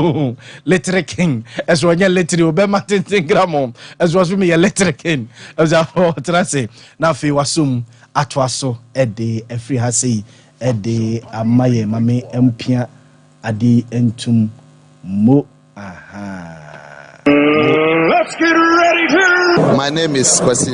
Literary King ɛso ɔnyɛ literary, ɔbɛma tenten gram ɛso ɔso mi yɛ Literary King. Abusuafoɔ, ɔtena se na afei wasom atoa so ɛde afiri ha sei ɛde ama yɛ mame mpia ade ntum mo aha. Let's get ready to. My name is Kwesi.